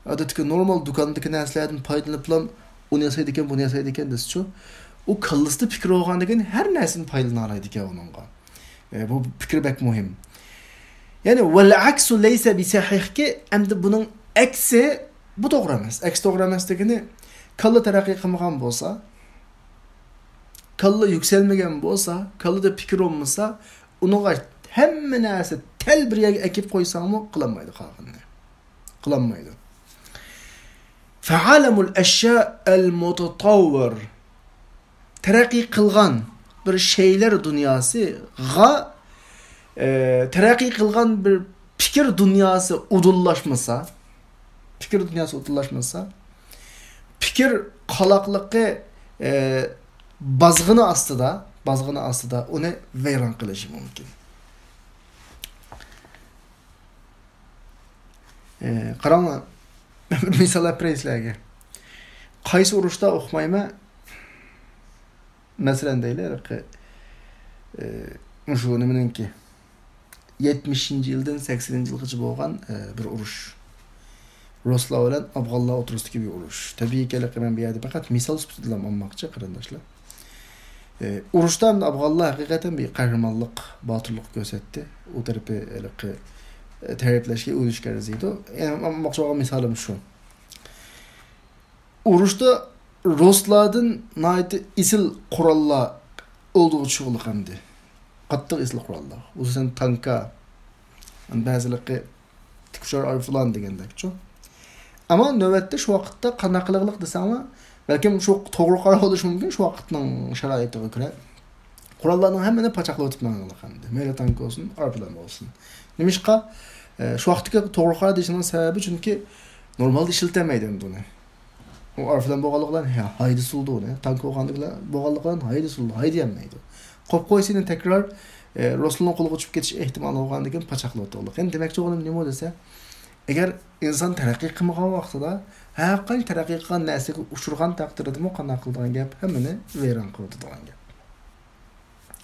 ئادەتتىكى نورمال دۇكاندىكى نەرسىلەردىن پايدىلىنىپلا ئۇنى ياسايدىكەن، بۇنى ياسايدىكەن دېسىچۇ. ئۇ كاللىسىدا پىكرى بولغاندىكىن ھەر نەرسىدىن پايدىلىنالايدىكەن ئۇنىڭغا. ئى، بۇ پىكىر بەك مۇھىم. يەنى، ۋەل ئەكسۇ لەيسە بىسەھىھكى، ئەمدى بۇنىڭ ئەكسى، بۇ توغرا ئەمەس. ئەكسى توغرا ئەمەس دېگىنى، كاللا تەرەققىي قىلمىغان بولسا، كاللا يۈكسەلمىگەن بولسا، كاللىدا پىكىر بولمىسا، ئۇنىڭغا ھەممە نەرسە تەل بىر يەرگە ئەكىپ قويساڭمۇ قىلالمايدۇ قالغىنىنى. قىلالمايدۇ. فعالم الأشياء المتطور. تەرەققىي قىلغان بىر شەيلەر دۇنياسىغا، ئە، تەرەققىي قىلغان بىر پىكىر دۇنياسى ئۇدۇللاشمىسا، پىكىر دۇنياسى ئۇدۇللاشمىسا، پىكىر قالاقلىقى، ئە، بازغىنى ئاستىدا، بازغىنى ئاستىدا ئۇنى ۋەيران قىلىشى مۇمكىن. ئە، قاراڭلار، مەن بىر مىسال ئېلىپ بېرەي سىلەرگە. قايسى ئۇرۇشتا ئۇقمايمەن، مەسىلەن دەيلى، ھېلىقى، ئى، مۇشۇ نېمىنىڭكى، يەتمىشىنچى يىلدىن سەكسىنىنچى يىلغىچە بولغان، ئى، بىر ئۇرۇش. رۇسلار بىلەن ئافغانلار ئوتتۇرىسىدىكى بىر ئۇرۇش. تەبىئىيكى، ھېلىقى مەن بۇ يەردە پەقەت مىسال سۈپىتىدىلا ئالماقچى، قېرىنداشلار. ئى، ئۇرۇشتا ئەمدى ئافغانلار ھەقىقەتەن بىر قەھرىمانلىق، باتۇرلۇق كۆرسەتتى. ئۇ تەرىپى ھېلىقى، ئى، تەرىپلەشكە، ئۆرۈشكە ئەرزىيدۇ. يەنى ئالماقچى بولغان مىسالىم شۇ. ئۇرۇشتا رۇسلاردىن ناھايىتى ئېسىل قوراللار ئولدىغا چۈشۈرۈلگەنىدى. قاتتىق ئېسىل قوراللار. خۇسۇسەن تانكا، بەزىلىكى تىك ئۇچار ئايروپىلان دېگەندەكچۇ. ئەمما نۆۋەتتە شۇ ۋاقىتتا قانداق قىلغىلىق دېسەڭلار، بەلكىم شۇ توغرا قارار بولۇشى مۇمكىن، شۇ ۋاقىتنىڭ شارائىتىغا كۆرە. قوراللارنىڭ ھەممىنى پاچاقلاۋېتىپ ماڭغانلىق ئەمدى. مەيلى تانك بولسۇن، ئايروپىلان بولسۇن. نېمىشقا؟ ئە، شۇ ۋاقىتتىكى توغرا قارار دېيىشنىڭ سەۋەبى، چۈنكى نورمالدا ئىشلىتەلمەيدۇ ئەمدى ئۇنى. ئۇ ئايروپىلان بولغانلىقى بىلەن ھە-، ھايدا سۇلىدۇ ئۇنى. تانك بولغانلىقى بىلەن، بولغانلىقى بىلەن ھايدا سۇلىدۇ، ھايدىيالمايدۇ. قويۇپ قويسا يەنە تەكرار، ئە، رۇسلارنىڭ قولىغا ئۇچۇپ كېتىش ئېھتىمالى بولغاندىكىن پاچاقلاۋېتىدۇ. يەنى دېمەكچى بولغىنىم نېمە دېسە، ئەگەر ئىنسان تەرەققىي قىلمىغان ۋاقتىدا، ھەرقانچە تەرەققىي قىلغان نەرسىگە ئۇچرىغان تەقدىردىمۇ قانداق قىلىدىغان گەپ؟ ھەممىنى ۋەيران قىلىۋېتىدىغان گەپ.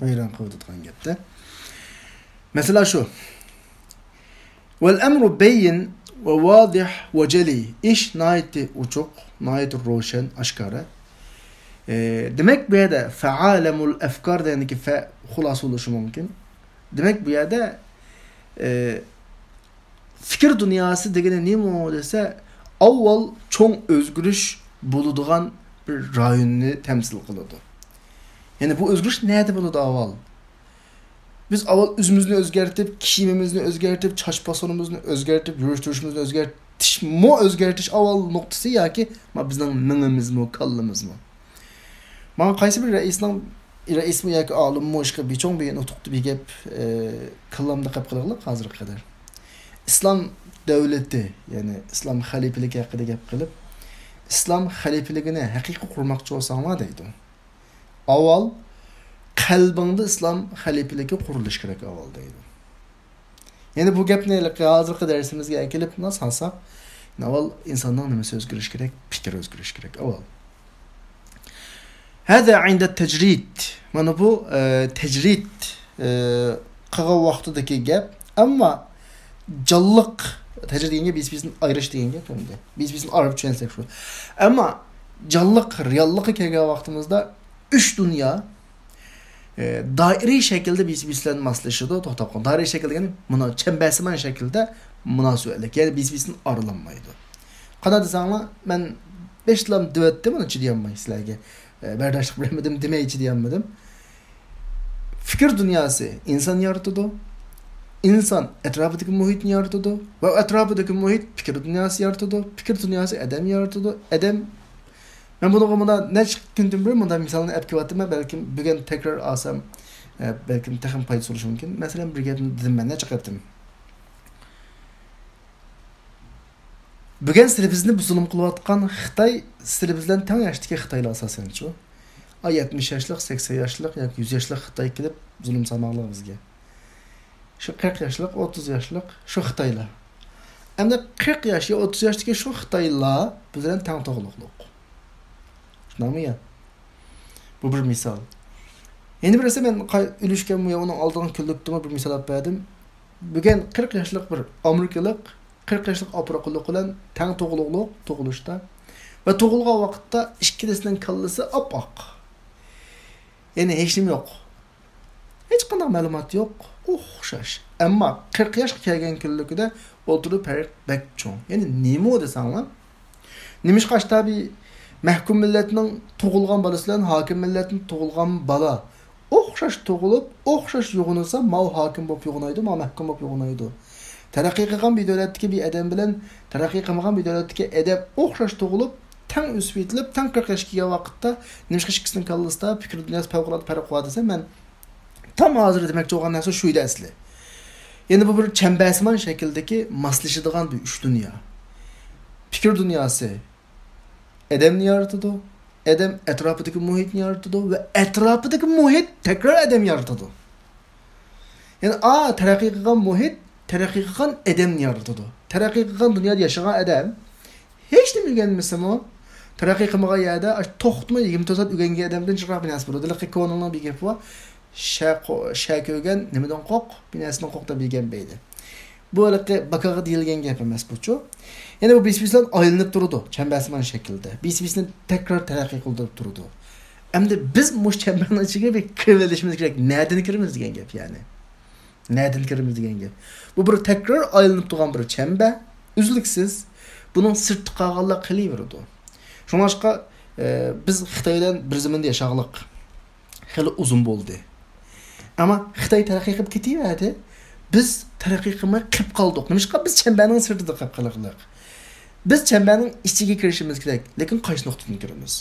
ۋەيران قىلىۋېتىدىغان گەپتە. مەسىلە شۇ. والأمر بين وواضح وجلي. ئىش ناھايىتى ئوچۇق، ناھايىتى روشەن، ئاشكارا. ئە، دېمەك، بۇ يەردە فعالم الأفكار دېگەندىكى فە خۇلاسە بولۇشى مۇمكىن. دېمەك، بۇ يەردە، ئە، پىكىر دۇنياسى دېگىنى نېمە دېسە، ئاۋۋال چوڭ ئۆزگىرىش بولىدىغان بىر رايوننى تەمسىل قىلىدۇ. يەنى بۇ ئۆزگىرىش نەدە بولىدۇ ئاۋۋال؟ بىز ئاۋۋال ئۆزىمىزنى ئۆزگەرتىپ، كىيىمىمىزنى ئۆزگەرتىپ، چاچ پاسونىمىزنى ئۆزگەرتىپ، يۈرۈش تۇرۇشىمىزنى ئۆزگەرتىشمۇ، ئۆزگەرتىش ئاۋۋال نۇقتىسى ياكى ما بىزنىڭ مېڭىمىزمۇ، كاللىمىزمۇ؟ ماڭا قايسى بىر رەئىسنىڭ، رەئىسمۇ ياكى ئالىممۇ ئىشقا بىر چوڭ بىر نۇتۇقتا بىر گەپ، ئە، كاللامدا قېپ قېلىغلىق ھازىرغا قەدەر. ئىسلام دۆلىتى، يەنى ئىسلام خەلىپىلىكى ھەققىدە گەپ قىلىپ، ئىسلام خەلىپىلىكىنى ھەقىقىي قۇرماقچى بولساڭلار دەيدۇ. ئاۋۋال قەلبىڭدە ئىسلام خەلىپىلىكى قۇرۇلۇشى كېرەك ئاۋۋال دەيدۇ. يەنى بۇ گەپنى ھېلىقى ھازىرقى دەرسىمىزگە ئەكېلىپ مۇنداق سالساق، ئاۋۋال ئىنساننىڭ نېمىسى ئۆزگىرىشى كېرەك؟ پىكرى ئۆزگىرىشى كېرەك ئاۋۋال. هذا عند التجريد. مانا بۇ، ئە، تەجرىد، ئە، قىلغان ۋاقتىدىكى گەپ. ئەمما جانلىق، تەجرىد دېگەن گەپ بىس-بىسىدىن ئايرىش دېگەن گەپ ئەمدى. بىس-بىسىدىن ئايرىپ چۈشەنسەك شۇ. ئەمما جانلىق رېئاللىققا كەلگەن ۋاقتىمىزدا ئۈچ دۇنيا، ئە، دائىرىي شەكىلدە بىس-بىس بىلەن ماسلىشىدۇ، توختاپ قالغان. دائىرىي شەكىل دېگەن مۇنا چەمبەرسىمان شەكىلدە مۇناسىۋەتلىك، يەنى بىس-بىسىدىن ئايرىلالمايدۇ. قانداق دېسەڭلار، مەن بېشىدىلا دېۋەتتىم، ئۇنى چىدىيالماي سىلەرگە، ئە، بەرداشلىق بېرەلمىدىم دېمەي چىدىيالمىدىم. پىكىر دۇنياسى ئىنسان يارىتىدۇ، ئىنسان ئەتراپىدىكى مۇھىتنى يارىتىدۇ ۋە ئەتراپىدىكى مۇھىت پىكىر دۇنياسى يارىتىدۇ، پىكىر دۇنياسى ئادەم يارىتىدۇ، ئادەم. مەن بۇنىڭغا مۇنداق نەچچە كۈندىن بېرى مۇنداق مىسالنى ئەپ كېلىۋاتىمەن، بەلكىم بۈگۈن تەكرار ئالسام، ئە، بەلكىم تېخىمۇ پايدىسى بولۇشى مۇمكىن. مەسىلەن، بىر گەپنى دېدىم مەن نەچچە قېتىم. بۈگۈن سىلى بىزنى زۇلۇم قىلىۋاتقان خىتاي سىلى بىز بىلەن تەڭ ياشتىكى خىتايلار ئاساسەنچۇ. ئا، يەتمىش ياشلىق، سەكسەن ياشلىق ياكى يۈز ياشلىق خىتاي كېلىپ زۇلۇم سالماقلىق بىزگە. شۇ قىرىق ياشلىق، ئوتتۇز ياشلىق شۇ خىتايلار. ئەمدى قىرىق ياش يا ئوتتۇز ياشتىكى شۇ خىتايلار بىز بىلەن تەڭ تۇغلۇقلۇق. شۇنداقمۇ يا؟ بۇ بىر مىسال. يەنە بىرسى مەن قاي-، ئۈلۈشكەنمۇ يا ئۇنىڭ ئالدىنقى كۈنلۈكتىمۇ بىر مىسال ئېلىپ بەردىم. بۈگۈن قىرىق ياشلىق بىر ئامېرىكىلىق، قىرىق ياشلىق ئافرىقىلىق بىلەن تەڭ تۇغلۇقلۇق تۇغۇلۇشتا ۋە تۇغۇلغان ۋاقىتتا ئىككىلىسىنىڭ كاللىسى ئاپئاق. يەنى ھېچنېمە يوق. ھېچقانداق مەلۇمات يوق. ئوخشاش. ئەمما قىرىق ياشقا كەلگەن كۈنلۈكىدە ئوتتۇرىدا پەرق بەك چوڭ. يەنى نېمە ئۇ دېسەڭلار؟ نېمىشقا ئاشتا بىر مەھكۇم مىللەتنىڭ تۇغۇلغان بالىسى بىلەن ھاكىم مىللەتنىڭ تۇغۇلغان بالا ئوخشاش تۇغۇلۇپ، ئوخشاش يوغىنىلسا، ماۋۇ ھاكىم بولۇپ يوغىنايدۇ، ماۋۇ مەھكۇم بولۇپ يوغىنايدۇ. تەرەققىي قىلغان بىر دۆلەتتىكى بىر ئادەم بىلەن تەرەققىي قىلمىغان بىر دۆلەتتىكى ئادەم ئوخشاش تۇغۇلۇپ، تەڭ ئۆسۈپ يېتىلىپ، تەڭ قىرىق ياشقا كەلگەن ۋاقىتتا نېمىشقا ئىككىسىنىڭ كاللىسىدا پىكىر دۇنياسى پەۋقۇلئاددە پەرق بار دېسە، مەن تام ھازىر دېمەكچى بولغان نەرسە شۇ ئىدى ئەسلى. يەنى بۇ بىر چەمبەرسىمان شەكىلدىكى ماسلىشىدىغان بىر ئۈچ دۇنيا. پىكىر دۇنياسى ئادەمنى يارىتىدۇ، ئادەم ئەتراپىدىكى مۇھىتنى يارىتىدۇ ۋە ئەتراپىدىكى مۇھىت تەكرار ئادەم يارىتىدۇ. يەنى ئا، تەرەققىي قىلغان مۇھىت تەرەققىي قىلغان ئادەمنى يارىتىدۇ. تەرەققىي قىلغان دۇنيادا ياشىغان ئادەم ھېچنېمە ئۆگەنمىسىمۇ، تەرەققىي قىلمىغان يەردە ئاشۇ توختىمۇ يىگىرمە تۆت سائەت ئۆگەنگەن ئادەمدىن جىقراق بىر نەرسە بولىدۇ. ھېلىقى كونىنىڭ بىر گېپى بار، «شە قو-، شە كۆرگەن نېمىدىن قورق، بىر نەرسىدىن قورق» دەپ بىر گەپ بەردى. بۇ ھېلىقى باكاغا دېيىلگەن گەپ ئەمەس بۇچۇ. يەنى بۇ بىس-بىس بىلەن ئايلىنىپ تۇرىدۇ، چەمبەرسىمان شەكىلدە. بىس-بىسنى تەكرار تەرەققىي قىلدۇرۇپ تۇرىدۇ. ئەمدى بىز مۇشۇ چەمبەرنىڭ ئىچىگە بىر كىرىۋېلىشىمىز كېرەك. نەدىن كىرىمىز دېگەن گەپ يەنى. نەدىن كىرىمىز دېگەن گەپ. بۇ بىر تەكرار ئايلىنىپ تۇرغان بىر چەمبەر، ئۈزلۈكسىز. بۇنىڭ سىرتىدا قالغانلار قېلىۋېرىدۇ. شۇڭلاشقا ئە، بىز خىتاي بىلەن بىر زېمىندا ياشاغلىق خېلى ئۇزۇن بولدى. ئەمما خىتاي تەرەققىي قىلىپ كېتىۋەردى. بىز تەرەققىي قىلماي قېلىپ قالدۇق. نېمىشقا؟ بىز چەمبەرنىڭ سىرتىدا قېلىپ قالغلىق. بىز چەمبەرنىڭ ئىچىگە كىرىشىمىز كېرەك. لېكىن قايسى نۇقتىدىن كىرىمىز؟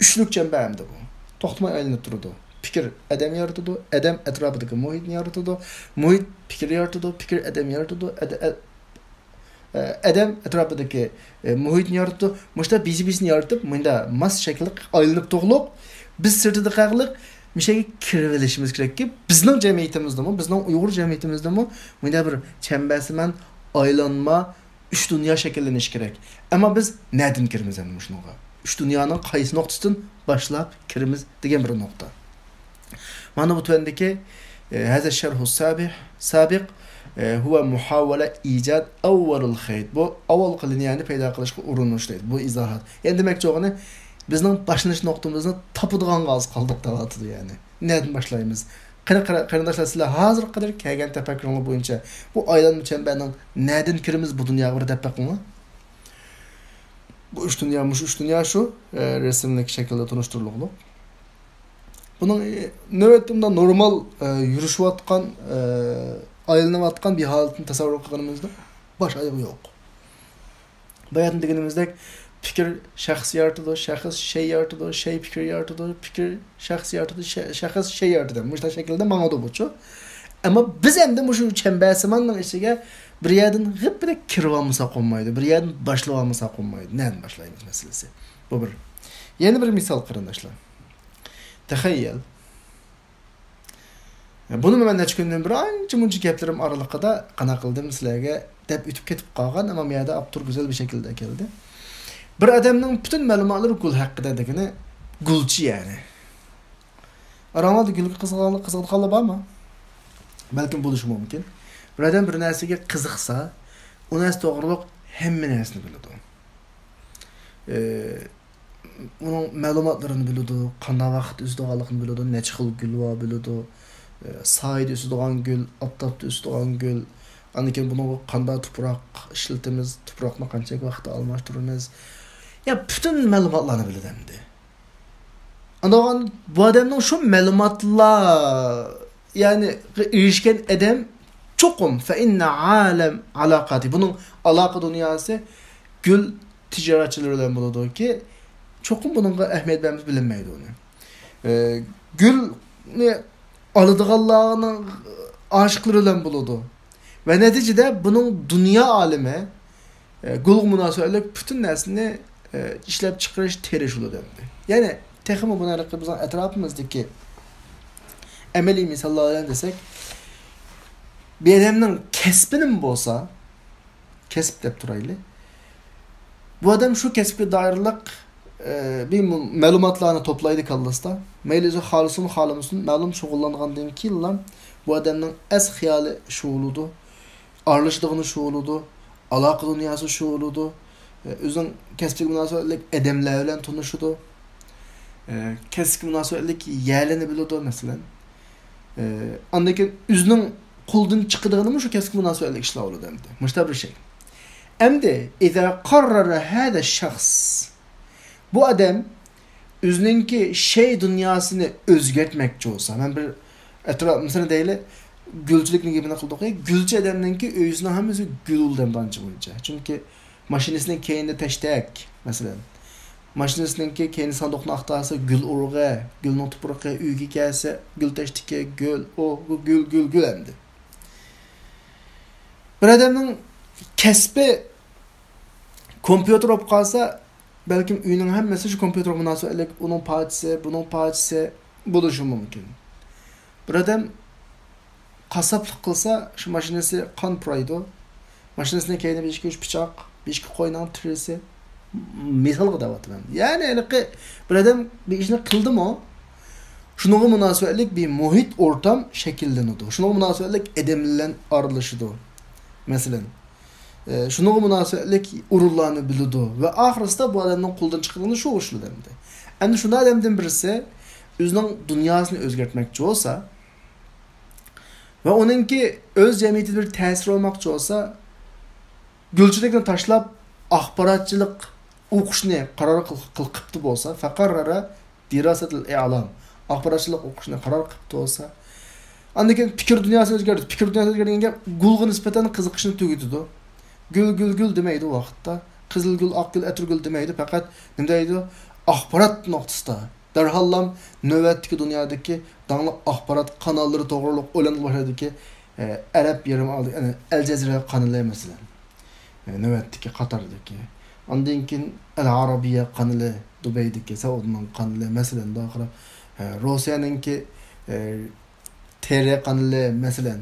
ئۈچلۈك چەمبەر ئەمدى بۇ. توختىماي ئايلىنىپ تۇرىدۇ. پىكىر ئادەم يارىتىدۇ، ئادەم ئەتراپىدىكى مۇھىتنى يارىتىدۇ، مۇھىت پىكىر يارىتىدۇ، پىكىر ئادەم يارىتىدۇ، ئەد-، ئە-، ئە، ئادەم ئەتراپىدىكى، ئە، مۇھىتنى يارىتىدۇ. مۇشۇنداق بىسى-بىسىنى يارىتىپ، مۇنداق ماس شەكىللىك ئايلىنىپ تۇغلۇق، بىز سىرتىدا قالغلىق، مۇشۇ يەرگە كىرىۋېلىشىمىز كېرەككى، بىزنىڭ جەمئىيىتىمىزدىمۇ، بىزنىڭ ئۇيغۇر جەمئىيىتىمىزدىمۇ مۇنداق بىر چەمبەرسىمان ئايلانما ئۈچ دۇنيا شەكىللىنىشى كېرەك. ئەمما بىز نەدىن كىرىمىز ئەمدى مۇشۇنىڭغا؟ ئۈچ دۇنيانىڭ قايسى نۇقتىسىدىن باشلاپ كىرىمىز دېگەن بىر نۇقتا. مانا بۇ تۆۋەندىكى، ئە، ھەزە شەرھۇ سابىق، سابىق، ئە، ھۇۋە مۇھاۋەلە ئىجاد ئەۋۋەلۇل خەيت. بۇ ئاۋۋالقى لىنىيەنى پەيدا قىلىشقا ئۇرۇنۇش دەيدۇ. بۇ ئىزاھات. يەنى دېمەكچى بولغىنى، بىزنىڭ باشلىنىش نۇقتىمىزنى تاپىدىغانغا ئاز قالدۇق دەۋاتىدۇ يەنى. نەدىن باشلايمىز؟ قېنى، قېرى-، قېرىنداشلار، سىلەر ھازىرغا قەدەر كەلگەن تەپەككۇرۇڭلار بويىچە بۇ ئايلانما چەمبەرنىڭ نەدىن كىرىمىز بۇ دۇنياغا بىر دەپ بېقىڭلار. بۇ ئۈچ دۇنيا، مۇشۇ ئۈچ دۇنيا شۇ، ئە، رەسىملىك شەكىلدە تونۇشتۇرۇلۇقلۇق. بۇنىڭ، ئە، نۆۋەتتە مۇنداق نورمال، ئە، يۈرۈشۈۋاتقان، ئە، ئايلىنىۋاتقان بىر ھالىتىنى تەسەۋۋۇر قىلغىنىمىزدا باش ئايىغى يوق. باياتىن دېگىنىمىزدەك، پىكىر شەخس يارىتىدۇ، شەخس شەي يارىتىدۇ، شەي پىكىر يارىتىدۇ، پىكىر شەخس يارىتىدۇ، شە-، شەخس شەي يارىتىدۇ. مۇشۇنداق شەكىلدە ماڭىدۇ بۇچۇ. ئەمما بىز ئەمدى مۇشۇ چەمبەرسىماننىڭ ئىچىگە بىر يەردىن غىپپىدە كىرىۋالمىساق بولمايدۇ، بىر يەردىن باشلىۋالمىساق بولمايدۇ. نەدىن باشلايمىز مەسىلىسى. بۇ بىر. يەنە بىر مىسال قېرىنداشلار. تەخەييەل. بۇنىمۇ مەن نەچچە كۈندىن بېرى ئانچە-مۇنچە گەپلىرىم ئارىلىقىدا قانداق قىلدىم سىلەرگە دەپ ئۆتۈپ كېتىپ قالغان، ئەمما بۇ يەردە ئاپتور گۈزەل بىر شەكىلدە ئەكەلدى. بىر ئادەمنىڭ پۈتۈن مەلۇماتلىرى گۈل ھەققىدە دېگىنى گۈلچى يەنى. ئاراڭلاردا گۈلگە قىزىققانلار، قىزىقىدىغانلار بارمۇ؟ بەلكىم بولۇشى مۇمكىن. بىر ئادەم بىر نەرسىگە قىزىقسا، ئۇ نەرسە توغرۇلۇق ھەممە نەرسىنى بىلىدۇ. ئى، ئۇنىڭ مەلۇماتلىرىنى بىلىدۇ، قانداق ۋاقىتتا ئۆسىدىغانلىقىنى بىلىدۇ، نەچچە خىل گۈل بار بىلىدۇ، ئى، سايىدا ئۆسىدىغان گۈل، ئاپتاپتا ئۆسىدىغان گۈل، ئاندىن كېيىن بۇنىڭغا قانداق تۇپراق ئىشلىتىمىز، تۇپراقنى قانچىلىك ۋاقىتتا ئالماشتۇرىمىز، يا پۈتۈن مەلۇماتلارنى بىلىدۇ ئەمدى. ئاندىن بۇ ئادەمنىڭ شۇ مەلۇماتلار، يەنى ئېرىشكەن ئادەم چوقۇم فەئىننە ئالەم ئالاقاتى، بۇنىڭ ئالاقە دۇنياسى گۈل تىجارەتچىلىرى بىلەن بولىدۇكى، چوقۇم بۇنىڭغا ئەھمىيەت بەرمىسە بىلىنمەيدۇ ئۇنى. ئە، گۈلنى ئالىدىغانلارنىڭ ئاشىقلىرى بىلەن بولىدۇ. ۋە نەتىجىدە بۇنىڭ دۇنيا ئالىمى، ئە، گۈلگە مۇناسىۋەتلىك پۈتۈن نەرسىنى، ئە، ئىشلەپ چىقىرىش، تېرىش ئۇلىدى ئەمدى. يەنى تېخىمۇ بۇنى بىزنىڭ ئەتراپىمىزدىكى ئەمەلىي مىساللار بىلەن دېسەك، بىر ئادەمنىڭ كەسپىنىمۇ بولسا، كەسىپ دەپ تۇرايلى. بۇ ئادەم شۇ كەسىپكە دائىرلىق، ئە، بىر مۇ-، مەلۇماتلارنى توپلايدۇ كاللىسىدا. مەيلى ئۆزى خالىسۇن، خالىمىسۇن، مەلۇم شۇغۇللانغاندىن كېيىنلا بۇ ئادەمنىڭ ئەس خىيالى شۇ بولىدۇ، ئارىلىشىدىغىنى شۇ بولىدۇ، ئالاقە دۇنياسى شۇ بولىدۇ، ئە، ئۆزىنىڭ كەسپىگە مۇناسىۋەتلىك ئادەملەر بىلەن تونۇشىدۇ، ئە، كەسىپكە مۇناسىۋەتلىك يەرلەرنى بىلىدۇ، مەسىلەن. ئە، ئاندىن كېيىن ئۆزىنىڭ قولىدىن چىقىدىغىنىمۇ شۇ كەسىپكە مۇناسىۋەتلىك ئىشلار بولىدۇ ئەمدى. مۇشۇنداق بىر شەي. ئەمدى، ئىزا قاررەرە ھەزە شەخس. بۇ ئادەم ئۆزىنىڭكى شەي دۇنياسىنى ئۆزگەرتمەكچى بولسا، مەن بىر ئەتراپ، مىسالنى دەيلى، گۈلچىلىكنىڭ گېپىنى قىلدۇق. گۈلچى ئادەمنىڭكى ئۆيىسىنىڭ ھەممىسى گۈل دەمدانچە بويىچە. چۈنكى ماشىنىسىنىڭ كەينىدە تەشتەك، مەسىلەن. ماشىنىسىنىڭكى كەينى ساندۇقنى ئاختارسا، گۈل ئۇرۇغى، گۈلنىڭ تۇپرىقى، ئۆيگە كەلسە، گۈل تەشتىكى، گۈل، ئۇ، گۈل، گۈل، گۈل ئەمدى. بىر ئادەمنىڭ كەسپى كومپيۇتېر بولۇپ قالسا، بەلكىم ئۆينىڭ ھەممىسى شۇ كومپيۇتېرغا مۇناسىۋەتلىك، ئۇنىڭ پارچىسى، بۇنىڭ پارچىسى بولۇشى مۇمكىن. بىر ئادەم قاسساپلىق قىلسا، شۇ ماشىنىسى قان پۇرايدۇ. ماشىنىسىنىڭ كەينىدە بىر ئىككى ئۈچ پىچاق، بىر ئىككى قوينىڭ تېرىسى. مىسالغا دەۋاتىمەن. يەنى ھېلىقى بىر ئادەم بىر ئىشنى قىلدىمۇ، شۇنىڭغا مۇناسىۋەتلىك بىر مۇھىت، ئورتام شەكىللىنىدۇ. شۇنىڭغا مۇناسىۋەتلىك ئادەم بىلەن ئارىلىشىدۇ. مەسىلەن، ئە، شۇنىڭغا مۇناسىۋەتلىك ئورۇنلارنى بىلىدۇ ۋە ئاخىرسىدا بۇ ئادەمنىڭ قولىدىن چىقىدىغىنى شۇ ئىشلىدى ئەمدى. ئەمدى شۇنداق ئادەمدىن بىرسى ئۆزىنىڭ دۇنياسىنى ئۆزگەرتمەكچى بولسا ۋە ئۇنىڭكى ئۆز جەمئىيىتىدە بىر تەسىرى بولماقچى بولسا، گۈلچىلىكنى تاشلاپ، ئاخباراتچىلىق ئوقۇشنى قارار قىل-، قىل-، قىپتۇ بولسا، فەقەررەرە دىراسەتىل ئىئلام، ئاخباراتچىلىق ئوقۇشنى قارار قىپتۇ بولسا، ئاندىن كېيىن پىكىر دۇنياسى ئۆزگەردى. پىكىر دۇنياسى ئۆزگەرگەن گەپ گۈلگە نىسبەتەن قىزىقىشنى تۈگىتىدۇ. گۈل، گۈل، گۈل دېمەيدۇ ۋاقىتتا. قىزىل گۈل، ئاق گۈل، ئەتىرگۈل دېمەيدۇ. پەقەت نېمە دەيدۇ؟ ئاخبارات نۇقتىسىدا. دەرھاللام نۆۋەتتىكى دۇنيادىكى داڭلىق ئاخبارات قاناللىرى توغرۇلۇق ئويلانغىلى باشلايدۇكى، ئە، ئەرەب يېرىم ئال-، يەنى ئەل جەزىرە قانىلى مەسىلەن. ئە، نۆۋەتتىكى قاتاردىكى. ئاندىن كېيىن ئەل ئارابىيە قانىلى، دۇبەيدىكى سەئۇدنىڭ قانىلى مەسىلەن، ئاخىرى، ئە، روسىيەنىڭكى، ئە، تېرې قانىلى مەسىلەن.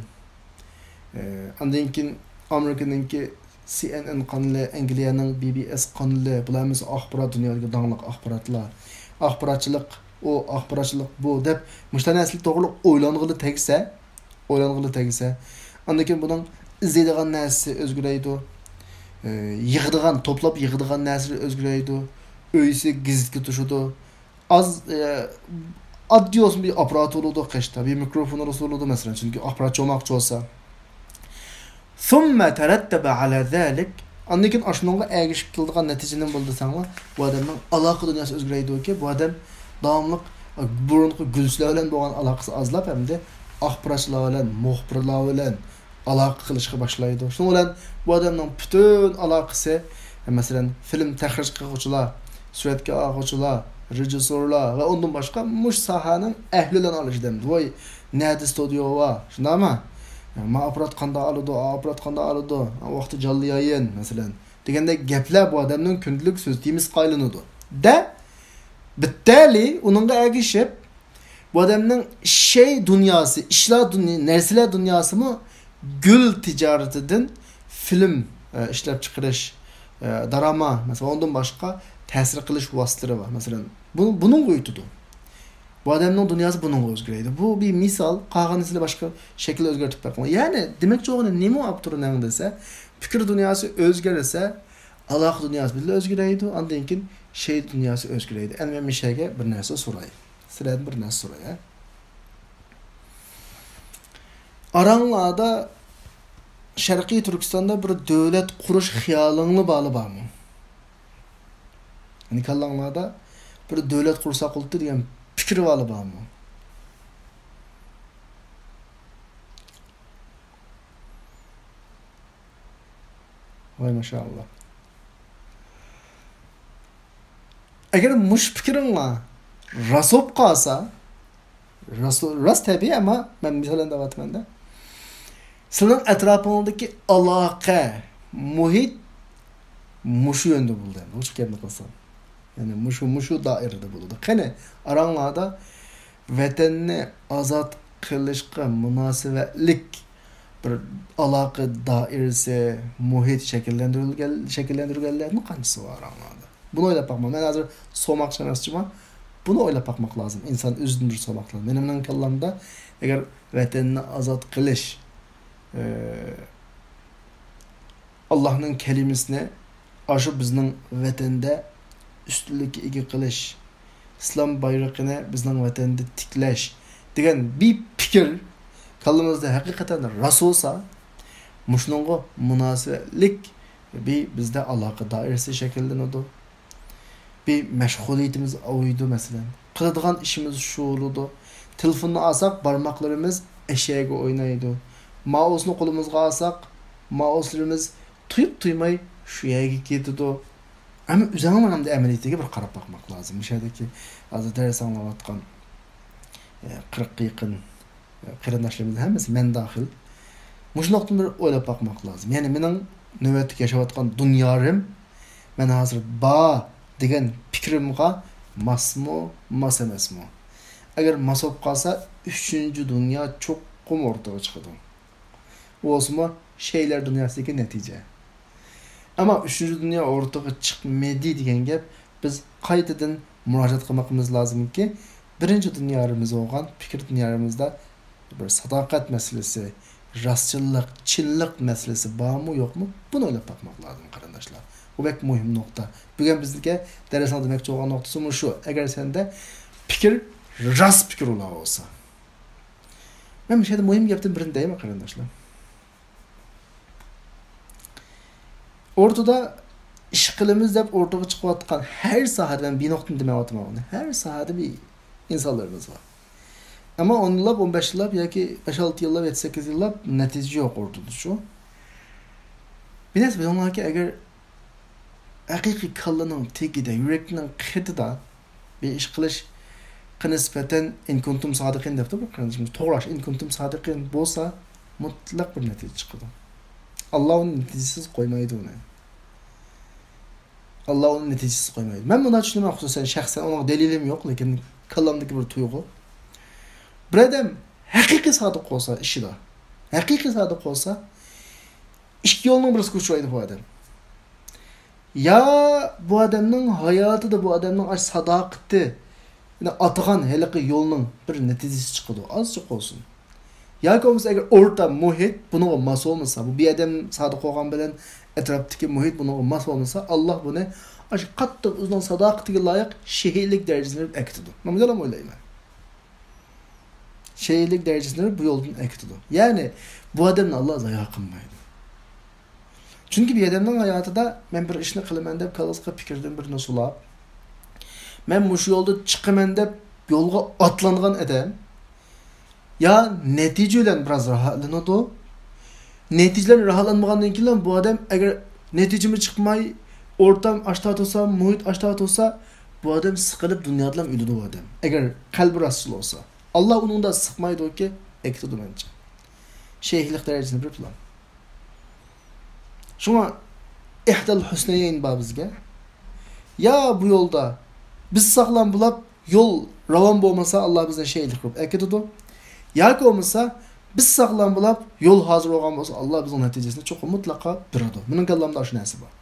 ئە، ئاندىن كېيىن ئامېرىكىنىڭكى سى ئېن ئېن قانىلى، ئەنگلىيەنىڭ بى بى ئېس قانىلى، بۇلار ھەممىسى ئاخبارات، دۇنيادىكى داڭلىق ئاخباراتلار. ئاخباراتچىلىق ئۇ، ئاخباراتچىلىق بۇ دەپ مۇشۇنداق نەرسىلەر توغرىلىق ئويلانغىلى تەگسە، ئويلانغىلى تەگسە، ئاندىن كېيىن بۇنىڭ ئىزدەيدىغان نەرسىسى ئۆزگىرەيدۇ. ئە، يىغىدىغان، توپلاپ يىغىدىغان نەرسىلىرى ئۆزگىرەيدۇ. ئۆيىسى گېزىتكە توشىدۇ. ئاز، ئە، ئاددىي بولسۇن، بىر ئاپپاراتى بولىدۇ قېشىدا، بىر مىكروفونى بولىدۇ مەسىلەن، چۈنكى ئاخباراتچى بولماقچى بولسا. ثم ترتب على ذلك، ئاندىن كېيىن ئاشۇنىڭغا ئەگىشىپ كېلىدىغان نەتىجە نېمە بولىدۇ دېسەڭلار، بۇ ئادەمنىڭ ئالاقە دۇنياسى ئۆزگىرەيدۇكى، بۇ ئادەم داۋاملىق، ئە، بۇرۇنقى گۈلچىلەر بىلەن بولغان ئالاقىسى ئازلاپ، ئەمدى ئاخباراتچىلار بىلەن، مۇخبىرلار بىلەن، ئالاقە قىلىشقا باشلايدۇ. شۇنىڭ بىلەن بۇ ئادەمنىڭ پۈتۈن ئالاقىسى، مەسىلەن، فىلىم تەخرىج قىلغۇچىلار، سۈرەتكە ئالغۇچىلار، رېژىسسورلار ۋە ئۇندىن باشقا مۇشۇ ساھەنىڭ ئەھلى بىلەن ئارىلىشىدۇ. ۋاي، نەدە ستۇدىيو بار، شۇنداقمۇ؟ ما ئاپپارات قانداق ئالىدۇ، ئا ئاپپارات قانداق ئالىدۇ، ۋاقتى جانلىيايىن، مەسىلەن، دېگەندەك گەپلەر بۇ ئادەمنىڭ كۈندىلىك سۆز تېمىسىغا ئايلىنىدۇ. دە، بىتتەلى ئۇنىڭغا ئەگىشىپ، بۇ ئادەمنىڭ شەي دۇنياسى، ئىشلار دۇنيا-، نەرسىلەر دۇنياسىمۇ گۈل تىجارىتىدىن فىلىم، ئە، ئىشلەپ چىقىرىش، ئە، داراما، مەسىلەن، ئۇندىن باشقا تەسىر قىلىش ۋاسىتىلىرى بار. مەسىلەن، بۇ، بۇنىڭغا ئۆتىدۇ. بۇ ئادەمنىڭ دۇنياسى بۇنىڭغا ئۆزگىرەيدۇ. بۇ بىر مىسال، قالغان نەرسىلەر باشقا شەكىل ئۆزگەرتىپ بېقىڭ. يەنى، دېمەكچى بولغىنى نېمە ئاپتورنىڭ دېسە، پىكىر دۇنياسى ئۆزگەرسە، ئالاقە دۇنياسى بىللە ئۆزگىرەيدۇ، ئاندىن كېيىن شەي دۇنياسى ئۆزگىرەيدۇ. ئەمدى مەن مۇشۇ يەرگە بىر نەرسە سوراي. سىلەردىن بىر نەرسە سوراي، ھە؟ ئاراڭلاردا شەرقىي تۈركىستاندا بىر دۆلەت قۇرۇش خىيالىڭلار بارلا بارمۇ؟ يەنى كاللاڭلاردا بىر دۆلەت قۇرساق بولاتتى دېگەن پىكىر بارلا بارمۇ؟ ۋاي ماشائاللا. ئەگەر مۇشۇ پىكرىڭلار راست بولۇپ قالسا، راست، راست تەبىئىي، ئەمما مەن مىسال دەۋاتىمەن-دە. سىلىنىڭ ئەتراپىڭىزدىكى ئالاقە، مۇھىت مۇشۇ يەردە بولىدۇ، مۇشۇ گەپنى قىلسام. يەنى مۇشۇ، مۇشۇ دائىرىدە بولىدۇ. قېنى، ئاراڭلاردا ۋەتەننى ئازاد قىلىشقا مۇناسىۋەتلىك بىر ئالاقە دائىرىسى، مۇھىت شەكىللەندۈرۈلگەن، شەكىللەندۈرگەنلەرنىڭ قانچىسى بار ئاراڭلاردا؟ بۇنى ئويلاپ باقماڭ. مەن ھازىر سوماقچى ئەمەسچىما، بۇنى ئويلاپ باقماق لازىم. ئىنسان ئۆزىدىن بىر سوماق لازىم. مېنىڭ كاللامدا ئەگەر ۋەتەننى ئازاد قىلىش، ئى، ئاللاھنىڭ كەلىمىسىنى ئاشۇ بىزنىڭ ۋەتەندە ئۈستۈنلۈككە ئىگە قىلىش، ئىسلام بايرىقىنى بىزنىڭ ۋەتەندە تىكلەش دېگەن بىر پىكىر كاللىمىزدا ھەقىقەتەن راست بولسا، مۇشۇنىڭغا مۇناسىۋەتلىك بىر بىزدە ئالاقە دائىرىسى شەكىللىنىدۇ. بىر مەشغۇلىيىتىمىز ئاۋۇيدۇ، مەسىلەن. قىلىدىغان ئىشىمىز شۇ بولىدۇ. تېلېفوننى ئالساق، بارماقلىرىمىز ئەشەگە ئوينايدۇ. مائۇسنى قولىمىزغا ئالساق، مائۇسلىرىمىز تۇيۇق تۇيماي شۇ يەرگە كېتىدۇ. ئەمما ئۆزۈڭلار ئەمدى ئەمەلىيىتىگە بىر قاراپ باقماق لازىم. مۇشۇ يەردىكى ھازىر دەرس ئاڭلاۋاتقان، ئە، قىرىققا يېقىن قېرىنداشلىرىمىز ھەممىسى، مەن داخىل، مۇشۇ نۇقتىدىن بىر ئويلاپ باقماق لازىم. يەنى مېنىڭ نۆۋەتتىكى ياشاۋاتقان دۇنيارىم، مەن ھازىر بار دېگەن پىكرىمغا ماسمۇ، ماس ئەمەسمۇ؟ ئەگەر ماس بولۇپ قالسا، ئۈچىنچى دۇنيا چوقۇم ئوتتۇرىغا چىقىدۇ. ئۇ بولسىمۇ شەيلەر دۇنياسىدىكى نەتىجە. ئەمما ئۈچىنچى دۇنيا ئوتتۇرىغا چىقمىدى دېگەن گەپ، بىز قايتىدىن مۇراجىئەت قىلمىقىمىز لازىمكى، بىرىنچى دۇنيارىمىز بولغان پىكىر دۇنيارىمىزدا بىر ساداقەت مەسىلىسى، راستچىللىق، چىنلىق مەسىلىسى بارمۇ، يوقمۇ؟ بۇنى ئويلاپ باقماق لازىم، قېرىنداشلار. بۇ بەك مۇھىم نۇقتا. بۈگۈن بىزگە دەرسنىڭ دېمەكچى بولغان نۇقتىسى مۇشۇ. ئەگەر سەندە پىكىر، راست پىكىر ئۇلار بولسا. مەن مۇشۇ يەردە مۇھىم گەپتىن بىرنى دەيمەن، قېرىنداشلار. ئوتتۇرىدا ئىش قىلىمىز دەپ ئوتتۇرىغا چىقىۋاتقان ھەر ساھەدە، مەن بىر نۇقتىنى دېمەيۋاتىمەن ئۇنى، ھەر ساھەدە بىر ئىنسانلىرىمىز بار. ئەمما ئون يىللاپ، ئون بەش يىللاپ ياكى بەش ئالتە يىللاپ، يەتتە سەككىز يىللاپ نەتىجە يوق ئوتتۇرىدا شۇ. بىلەسىز، بىلىڭلاركى، ئەگەر ھەقىقىي كاللىنىڭ تېگىدە، يۈرەكنىڭ قېتىدا بىر ئىش قىلىشقا نىسبەتەن، ئىن كۇنتۇم سادىقىن دەپتۇ بىر قېرىندىشىمىز. توغرا، ئىن كۇنتۇم سادىقىن بولسا، مۇتلەق بىر نەتىجە چىقىدۇ. ئاللا ئۇنى نەتىجىسىز قويمايدۇ ئۇنى. ئاللا ئۇنى نەتىجىسىز قويمايدۇ. مەن بۇنداق چۈشىنىمەن، خۇسۇسەن شەخسەن، ئۇنىڭ دەلىلىم يوق، لېكىن كاللامدىكى بىر تۇيغۇ. بىر ئادەم ھەقىقىي سادىق بولسا ئىشىدا، ھەقىقىي سادىق بولسا، ئىككى يولنىڭ بىرسىگە ئۇچرايدۇ بۇ ئادەم. يا بۇ ئادەمنىڭ ھاياتىدا، بۇ ئادەمنىڭ ئاشۇ ساداقىتى، يەنى ئاتىغان ھېلىقى يولنىڭ بىر نەتىجىسى چىقىدۇ، ئازچە بولسۇن. ياكى بولمىسا، ئەگەر ئورتا مۇھىت بۇنىڭغا ماس بولمىسا، بۇ بىر ئادەم سادىق بولغان بىلەن ئەتراپتىكى مۇھىت بۇنىڭغا ماس بولمىسا، ئاللا بۇنى ئاشۇ قاتتىق ئۆزىنىڭ ساداقىتىگە لايىق شېھىتلىك دەرىجىسىنى بېرىپ ئەكېتىدۇ. مەن مۇنداق ئويلايمەن. شېھىتلىك دەرىجىسىنى بېرىپ بۇ يولدىن ئەكېتىدۇ. يەنى بۇ ئادەمنى ئاللا زايا قىلمايدۇ. چۈنكى بىر ئادەمنىڭ ھاياتىدا، مەن بىر ئىشنى قىلىمەن دەپ كاللىسىغا پىكىردىن بىرنى سولاپ، مەن مۇشۇ يولدا چىقىمەن دەپ يولغا ئاتلانغان ئادەم يا نەتىجە بىلەن بىراز راھەتلىنىدۇ. نەتىجە بىلەن راھەتلەنمىگەندىن كېيىن بۇ ئادەم، ئەگەر نەتىجىمۇ چىقماي، ئورتام ئاشتا تۇرسا، مۇھىت ئاشتا تۇرسا، بۇ ئادەم سىقىلىپ دۇنيادىن ئۆلىدۇ بۇ ئادەم. ئەگەر قەلبى راستچىل بولسا. ئاللا ئۇنىڭدا سىقمايدۇكى، ئەكېتىدۇ مەنچە. شېھىتلىك دەرىجىسىنى بىر پىلان. شۇڭا ئىھدال ھۇسنەيەين بار بىزگە. يا بۇ يولدا بىز ساغلام بولاپ، يول راۋان بولمىسا، ئاللا بىزنى شېھىتلىك قىلىپ ئەكېتىدۇ. ياكى بولمىسا، بىز ساغلام بولاپ، يول ھازىر بولغان بولسا، ئاللا بىزنىڭ نەتىجىسىنى چوقۇم مۇتلەقا بېرىدۇ. مېنىڭ كاللامدا ئاشۇ نەرسە بار.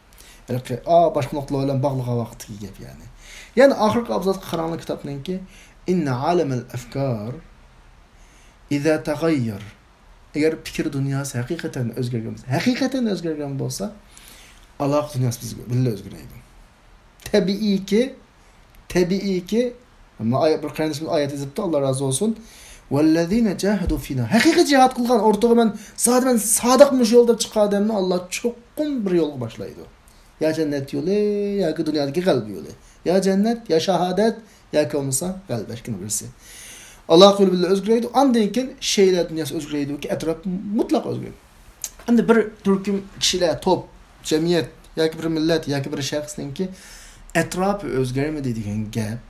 ھېلىقى، ئا، باشقا نۇقتىلار بىلەن باغلىغان ۋاقىتتىكى گەپ، يەنى. يەنى ئاخىرقى ئابزاسقا قاراڭلار كىتابنىڭكى، إن عالم الأفكار إذا تغير. ئەگەر پىكىر دۇنياسى ھەقىقەتەن ئۆزگەرگەن بولسا، ھەقىقەتەن ئۆزگەرگەن بولسا، ئالاقە دۇنياسى بىز بىللە ئۆزگىرەيدۇ. تەبىئىيكى، تەبىئىيكى، مانا ئايەت، بىر قېرىندىشىمىز ئايەت يېزىپتۇ، ئاللا رازى بولسۇن. والذين جاهدوا فينا. ھەقىقىي جىھاد قىلغان، ئورتىغا مەن، زادى مەن سادىق مۇشۇ يولدا چىققان ئادەمنى ئاللا چوقۇم بىر يولغا باشلايدۇ. يا جەننەت يولى، ياكى دۇنيادىكى غەلىبە يولى. يا جەننەت، يا شاھادەت، ياكى بولمىسا غەلىبە، ئىككىنىڭ بىرسى. ئالاقە يولى بىللە ئۆزگىرەيدۇ. ئاندىن كېيىن شەيئىلەر دۇنياسى ئۆزگىرەيدۇكى، ئەتراپ مۇتلەق ئۆزگىرەيدۇ. ئەمدى بىر تۈركۈم كىشىلەر، توپ، جەمئىيەت ياكى بىر مىللەت ياكى بىر شەخسنىڭكى ئەتراپى ئۆزگەرمىدى دېگەن گەپ،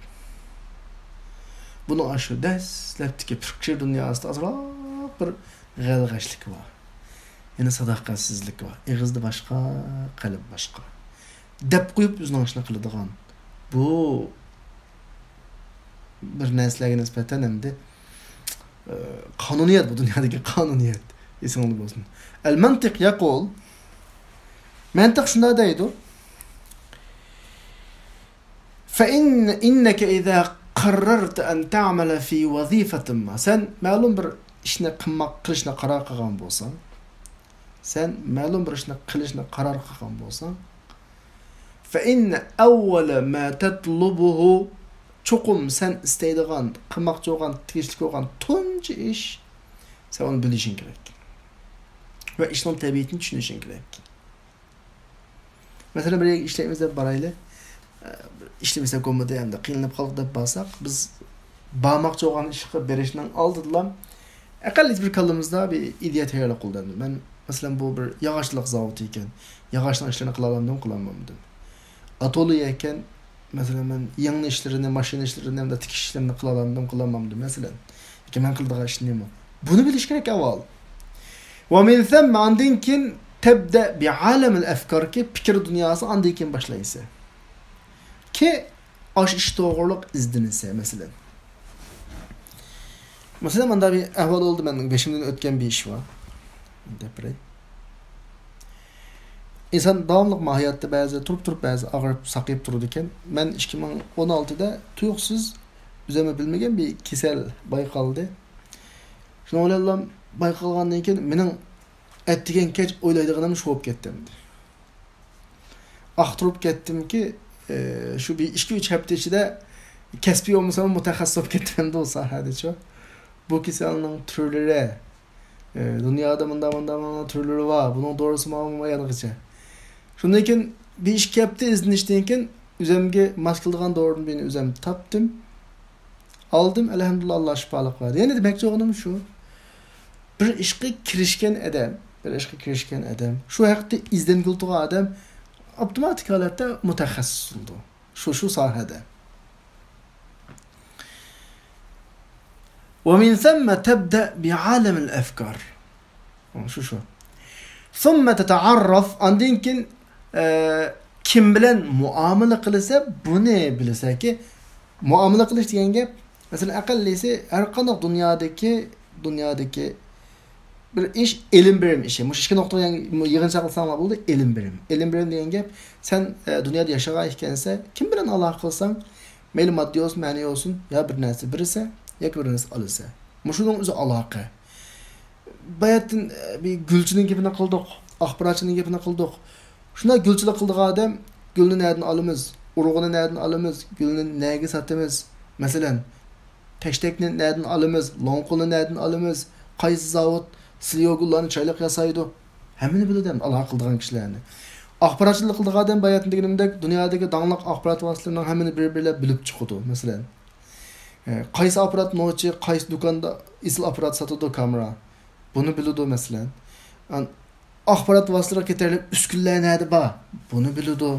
بۇنىڭ ئاشۇ دەسلەپتىكى پىكىر دۇنياسىدا ئازراق بىر غەلغەشلىك بار. يەنە ساداقەتسىزلىك بار. ئېغىزدا باشقا، قەلب باشقا. دەپ قويۇپ ئۆزىنىڭ ئىشىنى قىلىدىغان. بۇ بىر نەرسىلەرگە نىسبەتەن ئەمدى، ئە، قانۇنىيەت، بۇ دۇنيادىكى قانۇنىيەت. ئېسىڭدە بولسۇن. المنطق يقول، مەنتىق شۇنداق دەيدۇ. فإن، إنك إذا قررت أن تعمل في وظيفة ما. سەن مەلۇم بىر ئىشنى قىلماق، قىلىشنى قارار قىلغان بولساڭ، سەن مەلۇم بىر ئىشنى قىلىشنى قارار قىلغان بولساڭ، فإن أول ما تطلبه، چوقۇم سەن ئىستەيدىغان، قىلماقچى بولغان، تېگىشلىك بولغان تۇنجى ئىش، سەن ئۇنى بىلىشىڭ كېرەك. ۋە ئىشنىڭ تەبىئىتىنى چۈشىنىشىڭ كېرەك. مەسىلەن، بىر يەرگە ئىشلەيمىز دەپ بارايلى. ئە، بىر ئىشلىمىسەك بولمىدى، ئەمدى قىينىلىپ قالدۇق دەپ بارساق، بىز بارماقچى بولغان ئىشقا بېرىشنىڭ ئالدىدىلا ئەقەللىي بىر كاللىمىزدا بىر ئىدىيە تەييارلىق قىلدى. مەن، مەسىلەن، بۇ بىر ياغاچچىلىق زاۋۇتى ئىكەن. ياغاچنىڭ ئىشلىرىنى قىلالامدىم، قىلالمامدىم. ئاتوليە ئىكەن، مەسىلەن، مەن يىڭنە ئىشلىرىنى، ماشىنا ئىشلىرىنى، ھەمدە تىكىش ئىشلىرىنى قىلالامدىم، قىلالمامدىم، مەسىلەن. لېكىن مەن قىلىدىغان ئىش نېمە؟ بۇنى بىلىش كېرەك ئاۋۋال. ومن ثم، ئاندىن كېيىن تبدأ بعالم الأفكار كى، پىكىر دۇنياسى ئاندىن كېيىن باشلايسەن. كى، ئاشۇ ئىش توغرۇلۇق ئىزدىنىسەن، مەسىلەن. مەسىلەن، مانداق بىر ئەھۋال بولدى، مەننىڭ بېشىمدىن ئۆتكەن بىر ئىش بار. دەپ بېرەي. ئىنسان داۋاملىق ما ھاياتتا بەزى تۇرۇپ-تۇرۇپ بەزى ئاغرىپ، ساقىيىپ تۇرىدىكەن. مەن ئىككى مىڭ ئون ئالتىدە تۇيۇقسىز ئۆزۈممۇ بىلمىگەن بىر كېسەل بايقالدى. شۇنىڭ بىلەنلا بايقالغاندىن كېيىن مېنىڭ ئەتىگەن كەچ ئويلايدىغىنىم شۇ بولۇپ كەتتى ئەمدى. ئاختۇرۇپ كەتتىمكى، ئى، شۇ بىر ئىككى-ئۈچ ھەپتە ئىچىدە كەسپىي بولمىسام، مۇتەخەسسىس بولۇپ كەتتىم ئەمدى ئۇ ساھەدىچۇ. بۇ كېسەلنىڭ تۈرلىرى، ئى، دۇنيادا مۇنداق، مۇنداق، مۇنداق تۈرلىرى بار. بۇنىڭ دورىسى ماڭا يەنىغىچە. شۇندىن كېيىن بىر ئىككى ھەپتە ئىزدىنىشتىن كېيىن ئۆزۈمگە ماس كېلىدىغان دورىنى بىرنى ئۆزۈم تاپتىم. ئالدىم، ئەلھەمدۇلىللا، ئاللا شىپالىق بەردى. يەنە دېمەكچى بولغىنىم شۇ. بىر ئىشقا كىرىشكەن ئادەم، بىر ئىشقا كىرىشكەن ئادەم، شۇ ھەقتە ئىزدەنگىلى تۇرغان ئادەم ئاپتوماتىك ھالەتتە مۇتەخەسسىس بولىدۇ. شۇ، شۇ ساھەدە. ومن ثم تبدأ بعالم الأفكار. شۇ، شۇ. ثم تتعرف، ئاندىن كېيىن، ئە، كىم بىلەن مۇئامىلە قىلىسە، بۇنى بىلىسەنكى، مۇئامىلە قىلىش دېگەن گەپ، مەسىلەن، ئەقەللىسى ھەر قانداق دۇنيادىكى، دۇنيادىكى بىر ئىش، ئېلىم بېرىم ئىشى. مۇشۇ ئىككى نۇقتىنى يىغىنچاقلىساڭلار بولدى، ئېلىم بېرىم. ئېلىم بېرىم دېگەن گەپ، سەن، ئە، دۇنيادا ياشىغان ئىكەنسەن، كىم بىلەن ئالاقە قىلساڭ، مەيلى ماددىي بولسۇن، مەنىۋى بولسۇن، يا بىر نەرسە بېرىسەن، ياكى بىر نەرسە ئالىسەن. مۇشۇنىڭ ئۆزى ئالاقە. باياتتىن، ئە، بىر گۈلچىنىڭ گېپىنى قىلدۇق، ئاخباراتچىنىڭ گېپىنى قىلدۇق. شۇنداق گۈلچىلىك قىلىدىغان ئادەم، گۈلنى نەدىن ئالىمىز، ئۇرۇغىنى نەدىن ئالىمىز، گۈلنى نەگە ساتىمىز؟ مەسىلەن، تەشتەكنى نەدىن ئالىمىز، لوڭقىنى نەدىن ئالىمىز، قايسى زاۋۇت سىليو گۈللەرنى چىرايلىق ياسايدۇ؟ ھەممىنى بىلىدۇ ئەمدى ئالاقە قىلىدىغان كىشىلەرنى. ئاخباراتچىلىق قىلىدىغان ئادەم، باياتتىن دېگىنىمدەك، دۇنيادىكى داڭلىق ئاخبارات ۋاسىتىلىرىنىڭ ھەممىنى بىر-بىرلەپ بىلىپ چىقىدۇ. مەسىلەن، ئە، قايسى ئاپپارات نوچى، قايسى دۇكاندا ئېسىل ئاپپارات ساتىدۇ، كامېرا. بۇنى بىلىدۇ، مەسىلەن. ئان-، ئاخبارات ۋاسىتىلىرىغا كېتەرلىك ئۈسكۈنىلەر نەدە بار؟ بۇنى بىلىدۇ.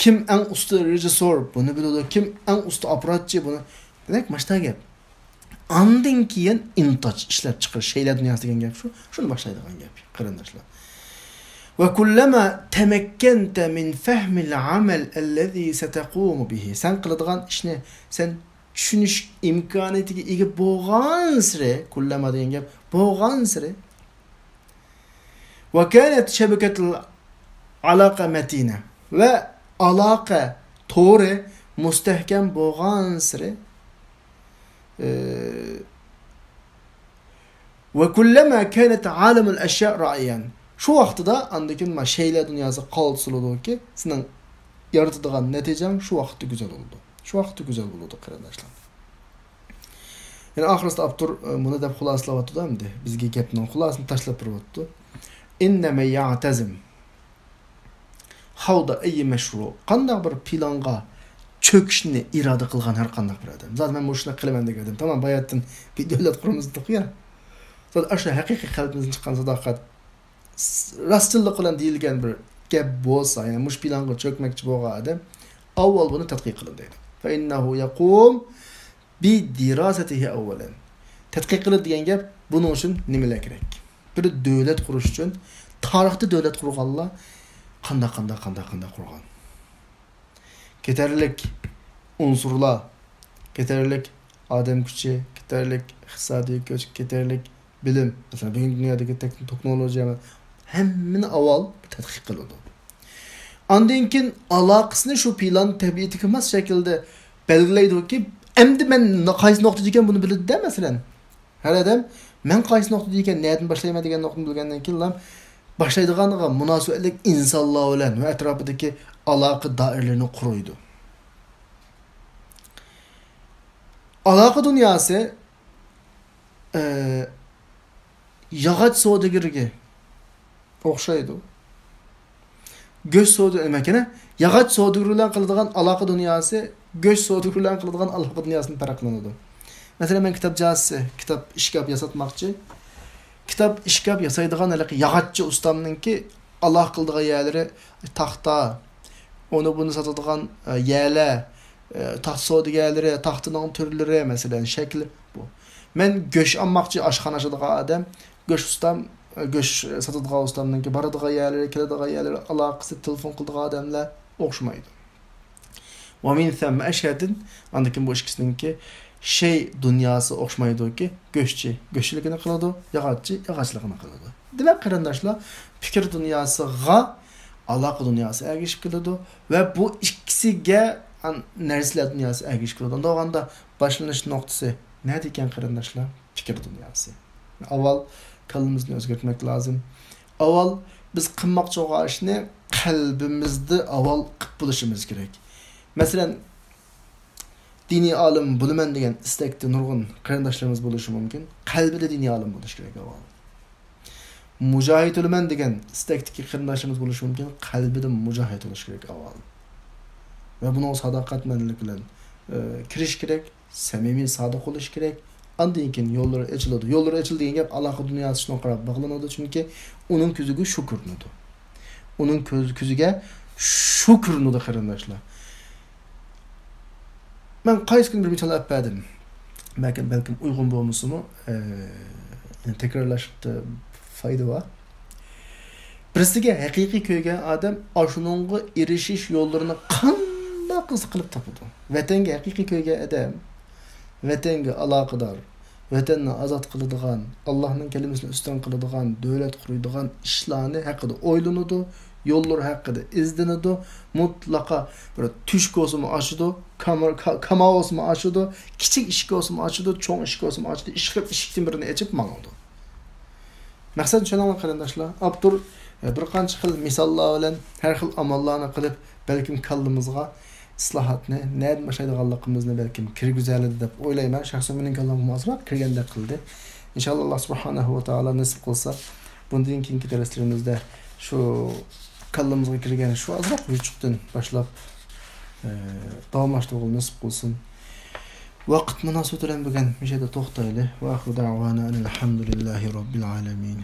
كىم ئەڭ ئۇستا رېژىسسور؟ بۇنى بىلىدۇ. كىم ئەڭ ئۇستا ئاپپاراتچى؟ بۇنى. دېمەك، ماشتا گەپ. ئاندىن كېيىن ئىنتاج، ئىشلەپ چىقىرىش، شەيلە دۇنياسى دېگەن گەپ شۇ. شۇنى باشلايدىغان گەپ، قېرىنداشلار. وكلما تمكنت من فهم العمل الذي ستقوم به. سەن قىلىدىغان ئىشنى سەن چۈشىنىش ئىمكانىيىتىگە ئىگە بولغانسېرى، كلما دېگەن گەپ، بولغانسېرى، وكانت شبكة العلاقة متينة، ۋە ئالاقە تورى مۇستەھكەم بولغانسېرى، ئى، وكلما كانت عالم الأشياء رائيا. شۇ ۋاقتىدا ئاندىن كېيىن ما شەيلە دۇنياسى قالتىس بولىدۇكى، سېنىڭ يارىتىدىغان نەتىجەڭ شۇ ۋاقىتتا گۈزەل بولىدۇ. شۇ ۋاقىتتا گۈزەل بولىدۇ، قېرىنداشلار. يەنە ئاخىرسىدا ئاپتور، ئە، مۇنى دەپ خۇلاسىلاۋاتىدۇ ئەمدى. بىزگە گەپنىڭ خۇلاسىنى تاشلاپ بېرىۋاتىدۇ. إن من يعتزم. حول أي مشروع. قانداق بىر پىلانغا چۆكۈشنى ئىرادە قىلغان ھەر قانداق بىر ئادەم. زادى مەن مۇشۇنى قىلىمەن دېگەن ئادەم. تامام، باياتتىن بىر دۆلەت قۇرىمىز دېدۇق يا. زادى ئاشۇ ھەقىقىي قەلبىمىزدىن چىققان ساداقەت، راستچىللىق بىلەن دېيىلگەن بىر گەپ بولسا، يەنى مۇشۇ پىلانغا چۆكمەكچى بولغان ئادەم ئاۋۋال بۇنى تەتقىق قىلىدۇ دەيدۇ. فإنه يقوم بدراسته أولا. تەتقىق قىلىدۇ دېگەن گەپ، بۇنىڭ ئۈچۈن نېمىلەر كېرەك؟ بىر دۆلەت قۇرۇش ئۈچۈن، تارىختا دۆلەت قۇرغانلار قانداق، قانداق، قانداق، قانداق قۇرغان؟ كېتەرلىك ئۇنسۇرلار، كېتەرلىك ئادەم كۈچى، كېتەرلىك ئىقتىسادىي كۈچ، كېتەرلىك بىلىم. مەسىلەن، بۈگۈنكى دۇنيادىكى تېك-، تېخنولوگىيە، ھەممىنى ئاۋۋال تەتقىق قىلىدۇ. ئاندىن كېيىن ئالاقىسىنى شۇ پىلان تەبىئىتىگە ماس شەكىلدە بەلگىلەيدۇكى، ئەمدى مەن قايسى نۇقتىدا ئىكەن بۇنى بىلىدۇ-دە، مەسىلەن. ھەر ئادەم مەن قايسى نۇقتىدا ئىكەن، نەدىن باشلايمەن دېگەن نۇقتىنى بىلگەندىن كېيىنلا باشلايدىغانغا مۇناسىۋەتلىك ئىنسانلار بىلەن ۋە ئەتراپىدىكى ئالاقە دائىرىلىرىنى قۇرۇيدۇ. ئالاقە دۇنياسى، ئە، ياغاچ سودىگىرىگە ئوخشايدۇ. گۆش سودا-، نېمە ئىكەن، ياغاچ سودىگىرى بىلەن قىلىدىغان ئالاقە دۇنياسى گۆش سودىگىرى بىلەن قىلىدىغان ئالاقە دۇنياسىدىن پەرقلىنىدۇ. مەسىلەن، مەن كىتاب جازىسى، كىتاب ئىشكاپ ياساتماقچى. كىتاب ئىشكاپ ياسايدىغان ھېلىقى ياغاچچى ئۇستامنىڭكى ئالاقە قىلىدىغان يەرلىرى تاختا، ئۇنى بۇنى ساتىدىغان، ئە، يەرلەر، ئە، تاختا سودىگەرلىرى، تاختىنىڭ تۈرلىرى، مەسىلەن، شەكلى بۇ. مەن گۆش ئالماقچى، ئاشخانا ئاچىدىغان ئادەم، گۆش ئۇستام، گۆش ساتىدىغان ئۇستامنىڭكى بارىدىغان يەرلىرى، كېلىدىغان يەرلىرى، ئالاقىسى، تېلېفون قىلىدىغان ئادەملەر ئوخشىمايدۇ. ومن ثم، ئەشەدىن، ئاندىن كېيىن بۇ ئىككىسىنىڭكى شەي دۇنياسى ئوخشىمايدۇكى، گۆشچى گۆشچىلىكىنى قىلىدۇ، ياغاچچى ياغاچلىقىنى قىلىدۇ. دېمەك، قېرىنداشلار، پىكىر دۇنياسىغا ئالاقە دۇنياسى ئەگىشىپ كېلىدۇ ۋە بۇ ئىككىسىگە ئان-، نەرسىلەر دۇنياسى ئەگىشىپ كېلىدۇ. ئۇنداق بولغاندا باشلىنىش نۇقتىسى نەدە ئىكەن، قېرىنداشلار؟ پىكىر دۇنياسى. ئاۋۋال كاللىمىزنى ئۆزگەرتمەك لازىم. ئاۋۋال بىز قىلماقچى بولغان ئىشنى قەلبىمىزدە ئاۋۋال قىلىپ بولۇشىمىز كېرەك. مەسىلەن، دىنىي ئالىم بولىمەن دېگەن ئىستەكتە نۇرغۇن قېرىنداشلىرىمىز بولۇشى مۇمكىن. قەلبىدە دىنىي ئالىم بولۇشى كېرەك ئاۋۋال. مۇجاھىد بولىمەن دېگەن ئىستەكتىكى قېرىنداشلىرىمىز بولۇشى مۇمكىن، قەلبىدە مۇجاھىد بولۇش كېرەك ئاۋۋال. ۋە بۇنىڭغا ساداقەتمەنلىك بىلەن، ئە، كىرىش كېرەك، سەمىمىي، سادىق بولۇش كېرەك. ئاندىن كېيىن يوللىرى ئېچىلىدۇ. يوللىرى ئېچىلدى دېگەن گەپ ئالاقە دۇنياسى شۇنىڭغا قاراپ باغلىنىدۇ، چۈنكى ئۇنىڭ كۆزىگە شۇ كۆرۈنىدۇ. ئۇنىڭ كۆز-، كۆزىگە شۇ كۆرۈنىدۇ، قېرىنداشلار. مەن قايسى كۈنى بىر مىسال ئېلىپ بەردىم. بەلكىم، بەلكىم ئۇيغۇن بولمىسىمۇ، ئە، يەنە تەكرارلاشتا پايدا بار. بىرسىگە ھەقىقىي كۆيگەن ئادەم ئاشۇنىڭغا ئېرىشىش يوللىرىنى قانداق قىلسا قىلىپ تاپىدۇ. ۋەتەنگە ھەقىقىي كۆيگەن ئادەم، ۋەتەنگە ئالاقىدار، ۋەتەننى ئازاد قىلىدىغان، ئاللاھنىڭ كەلىمىسىنى ئۈستۈن قىلىدىغان، دۆلەت قۇرىدىغان ئىشلارنى ھەققىدە ئويلىنىدۇ، يوللىرى ھەققىدە ئىزدىنىدۇ. مۇتلەقا بىر تۆشۈك بولسىمۇ ئاچىدۇ، كاما-، كا-، كاما بولسىمۇ ئاچىدۇ، كىچىك ئىشىك بولسىمۇ ئاچىدۇ، چوڭ ئىشىك بولسىمۇ ئاچىدۇ، ئىشقىلىپ ئىشىكتىن بىرىنى ئېچىپ ماڭىدۇ. مەقسەت چۈشىنىڭلار قېرىنداشلار. ئاپتور، ئە، بىر قانچە خىل مىساللار بىلەن ھەر خىل ئاماللارنى قىلىپ، بەلكىم كاللىمىزغا ئىسلاھاتنى نەدىن باشلايدىغانلىقىمىزنى بەلكىم كىرگۈزەلىدى دەپ ئويلايمەن. شەخسەن مېنىڭ كاللامغىمۇ ئازراق كىرگەندەك قىلدى. ئىنشاللا، ئاللا سۇبھانەھۇ ۋە تائالا نېسىپ قىلسا، بۇندىن كېيىنكى دەرسلىرىمىزدە شۇ كاللىمىزغا كىرگەن شۇ ئازراق يوچۇقتىن باشلاپ، ئە، داۋاملاشتۇرغىلى نېسىپ قىلسۇن. ۋاقىت مۇناسىۋىتى بىلەن بۈگۈن مۇشۇ يەردە توختايلى. ۋە ئاخىرۇ دەئۋانا ئەنىل ھەمدۇلىللاھى رەببىل ئالەمىن.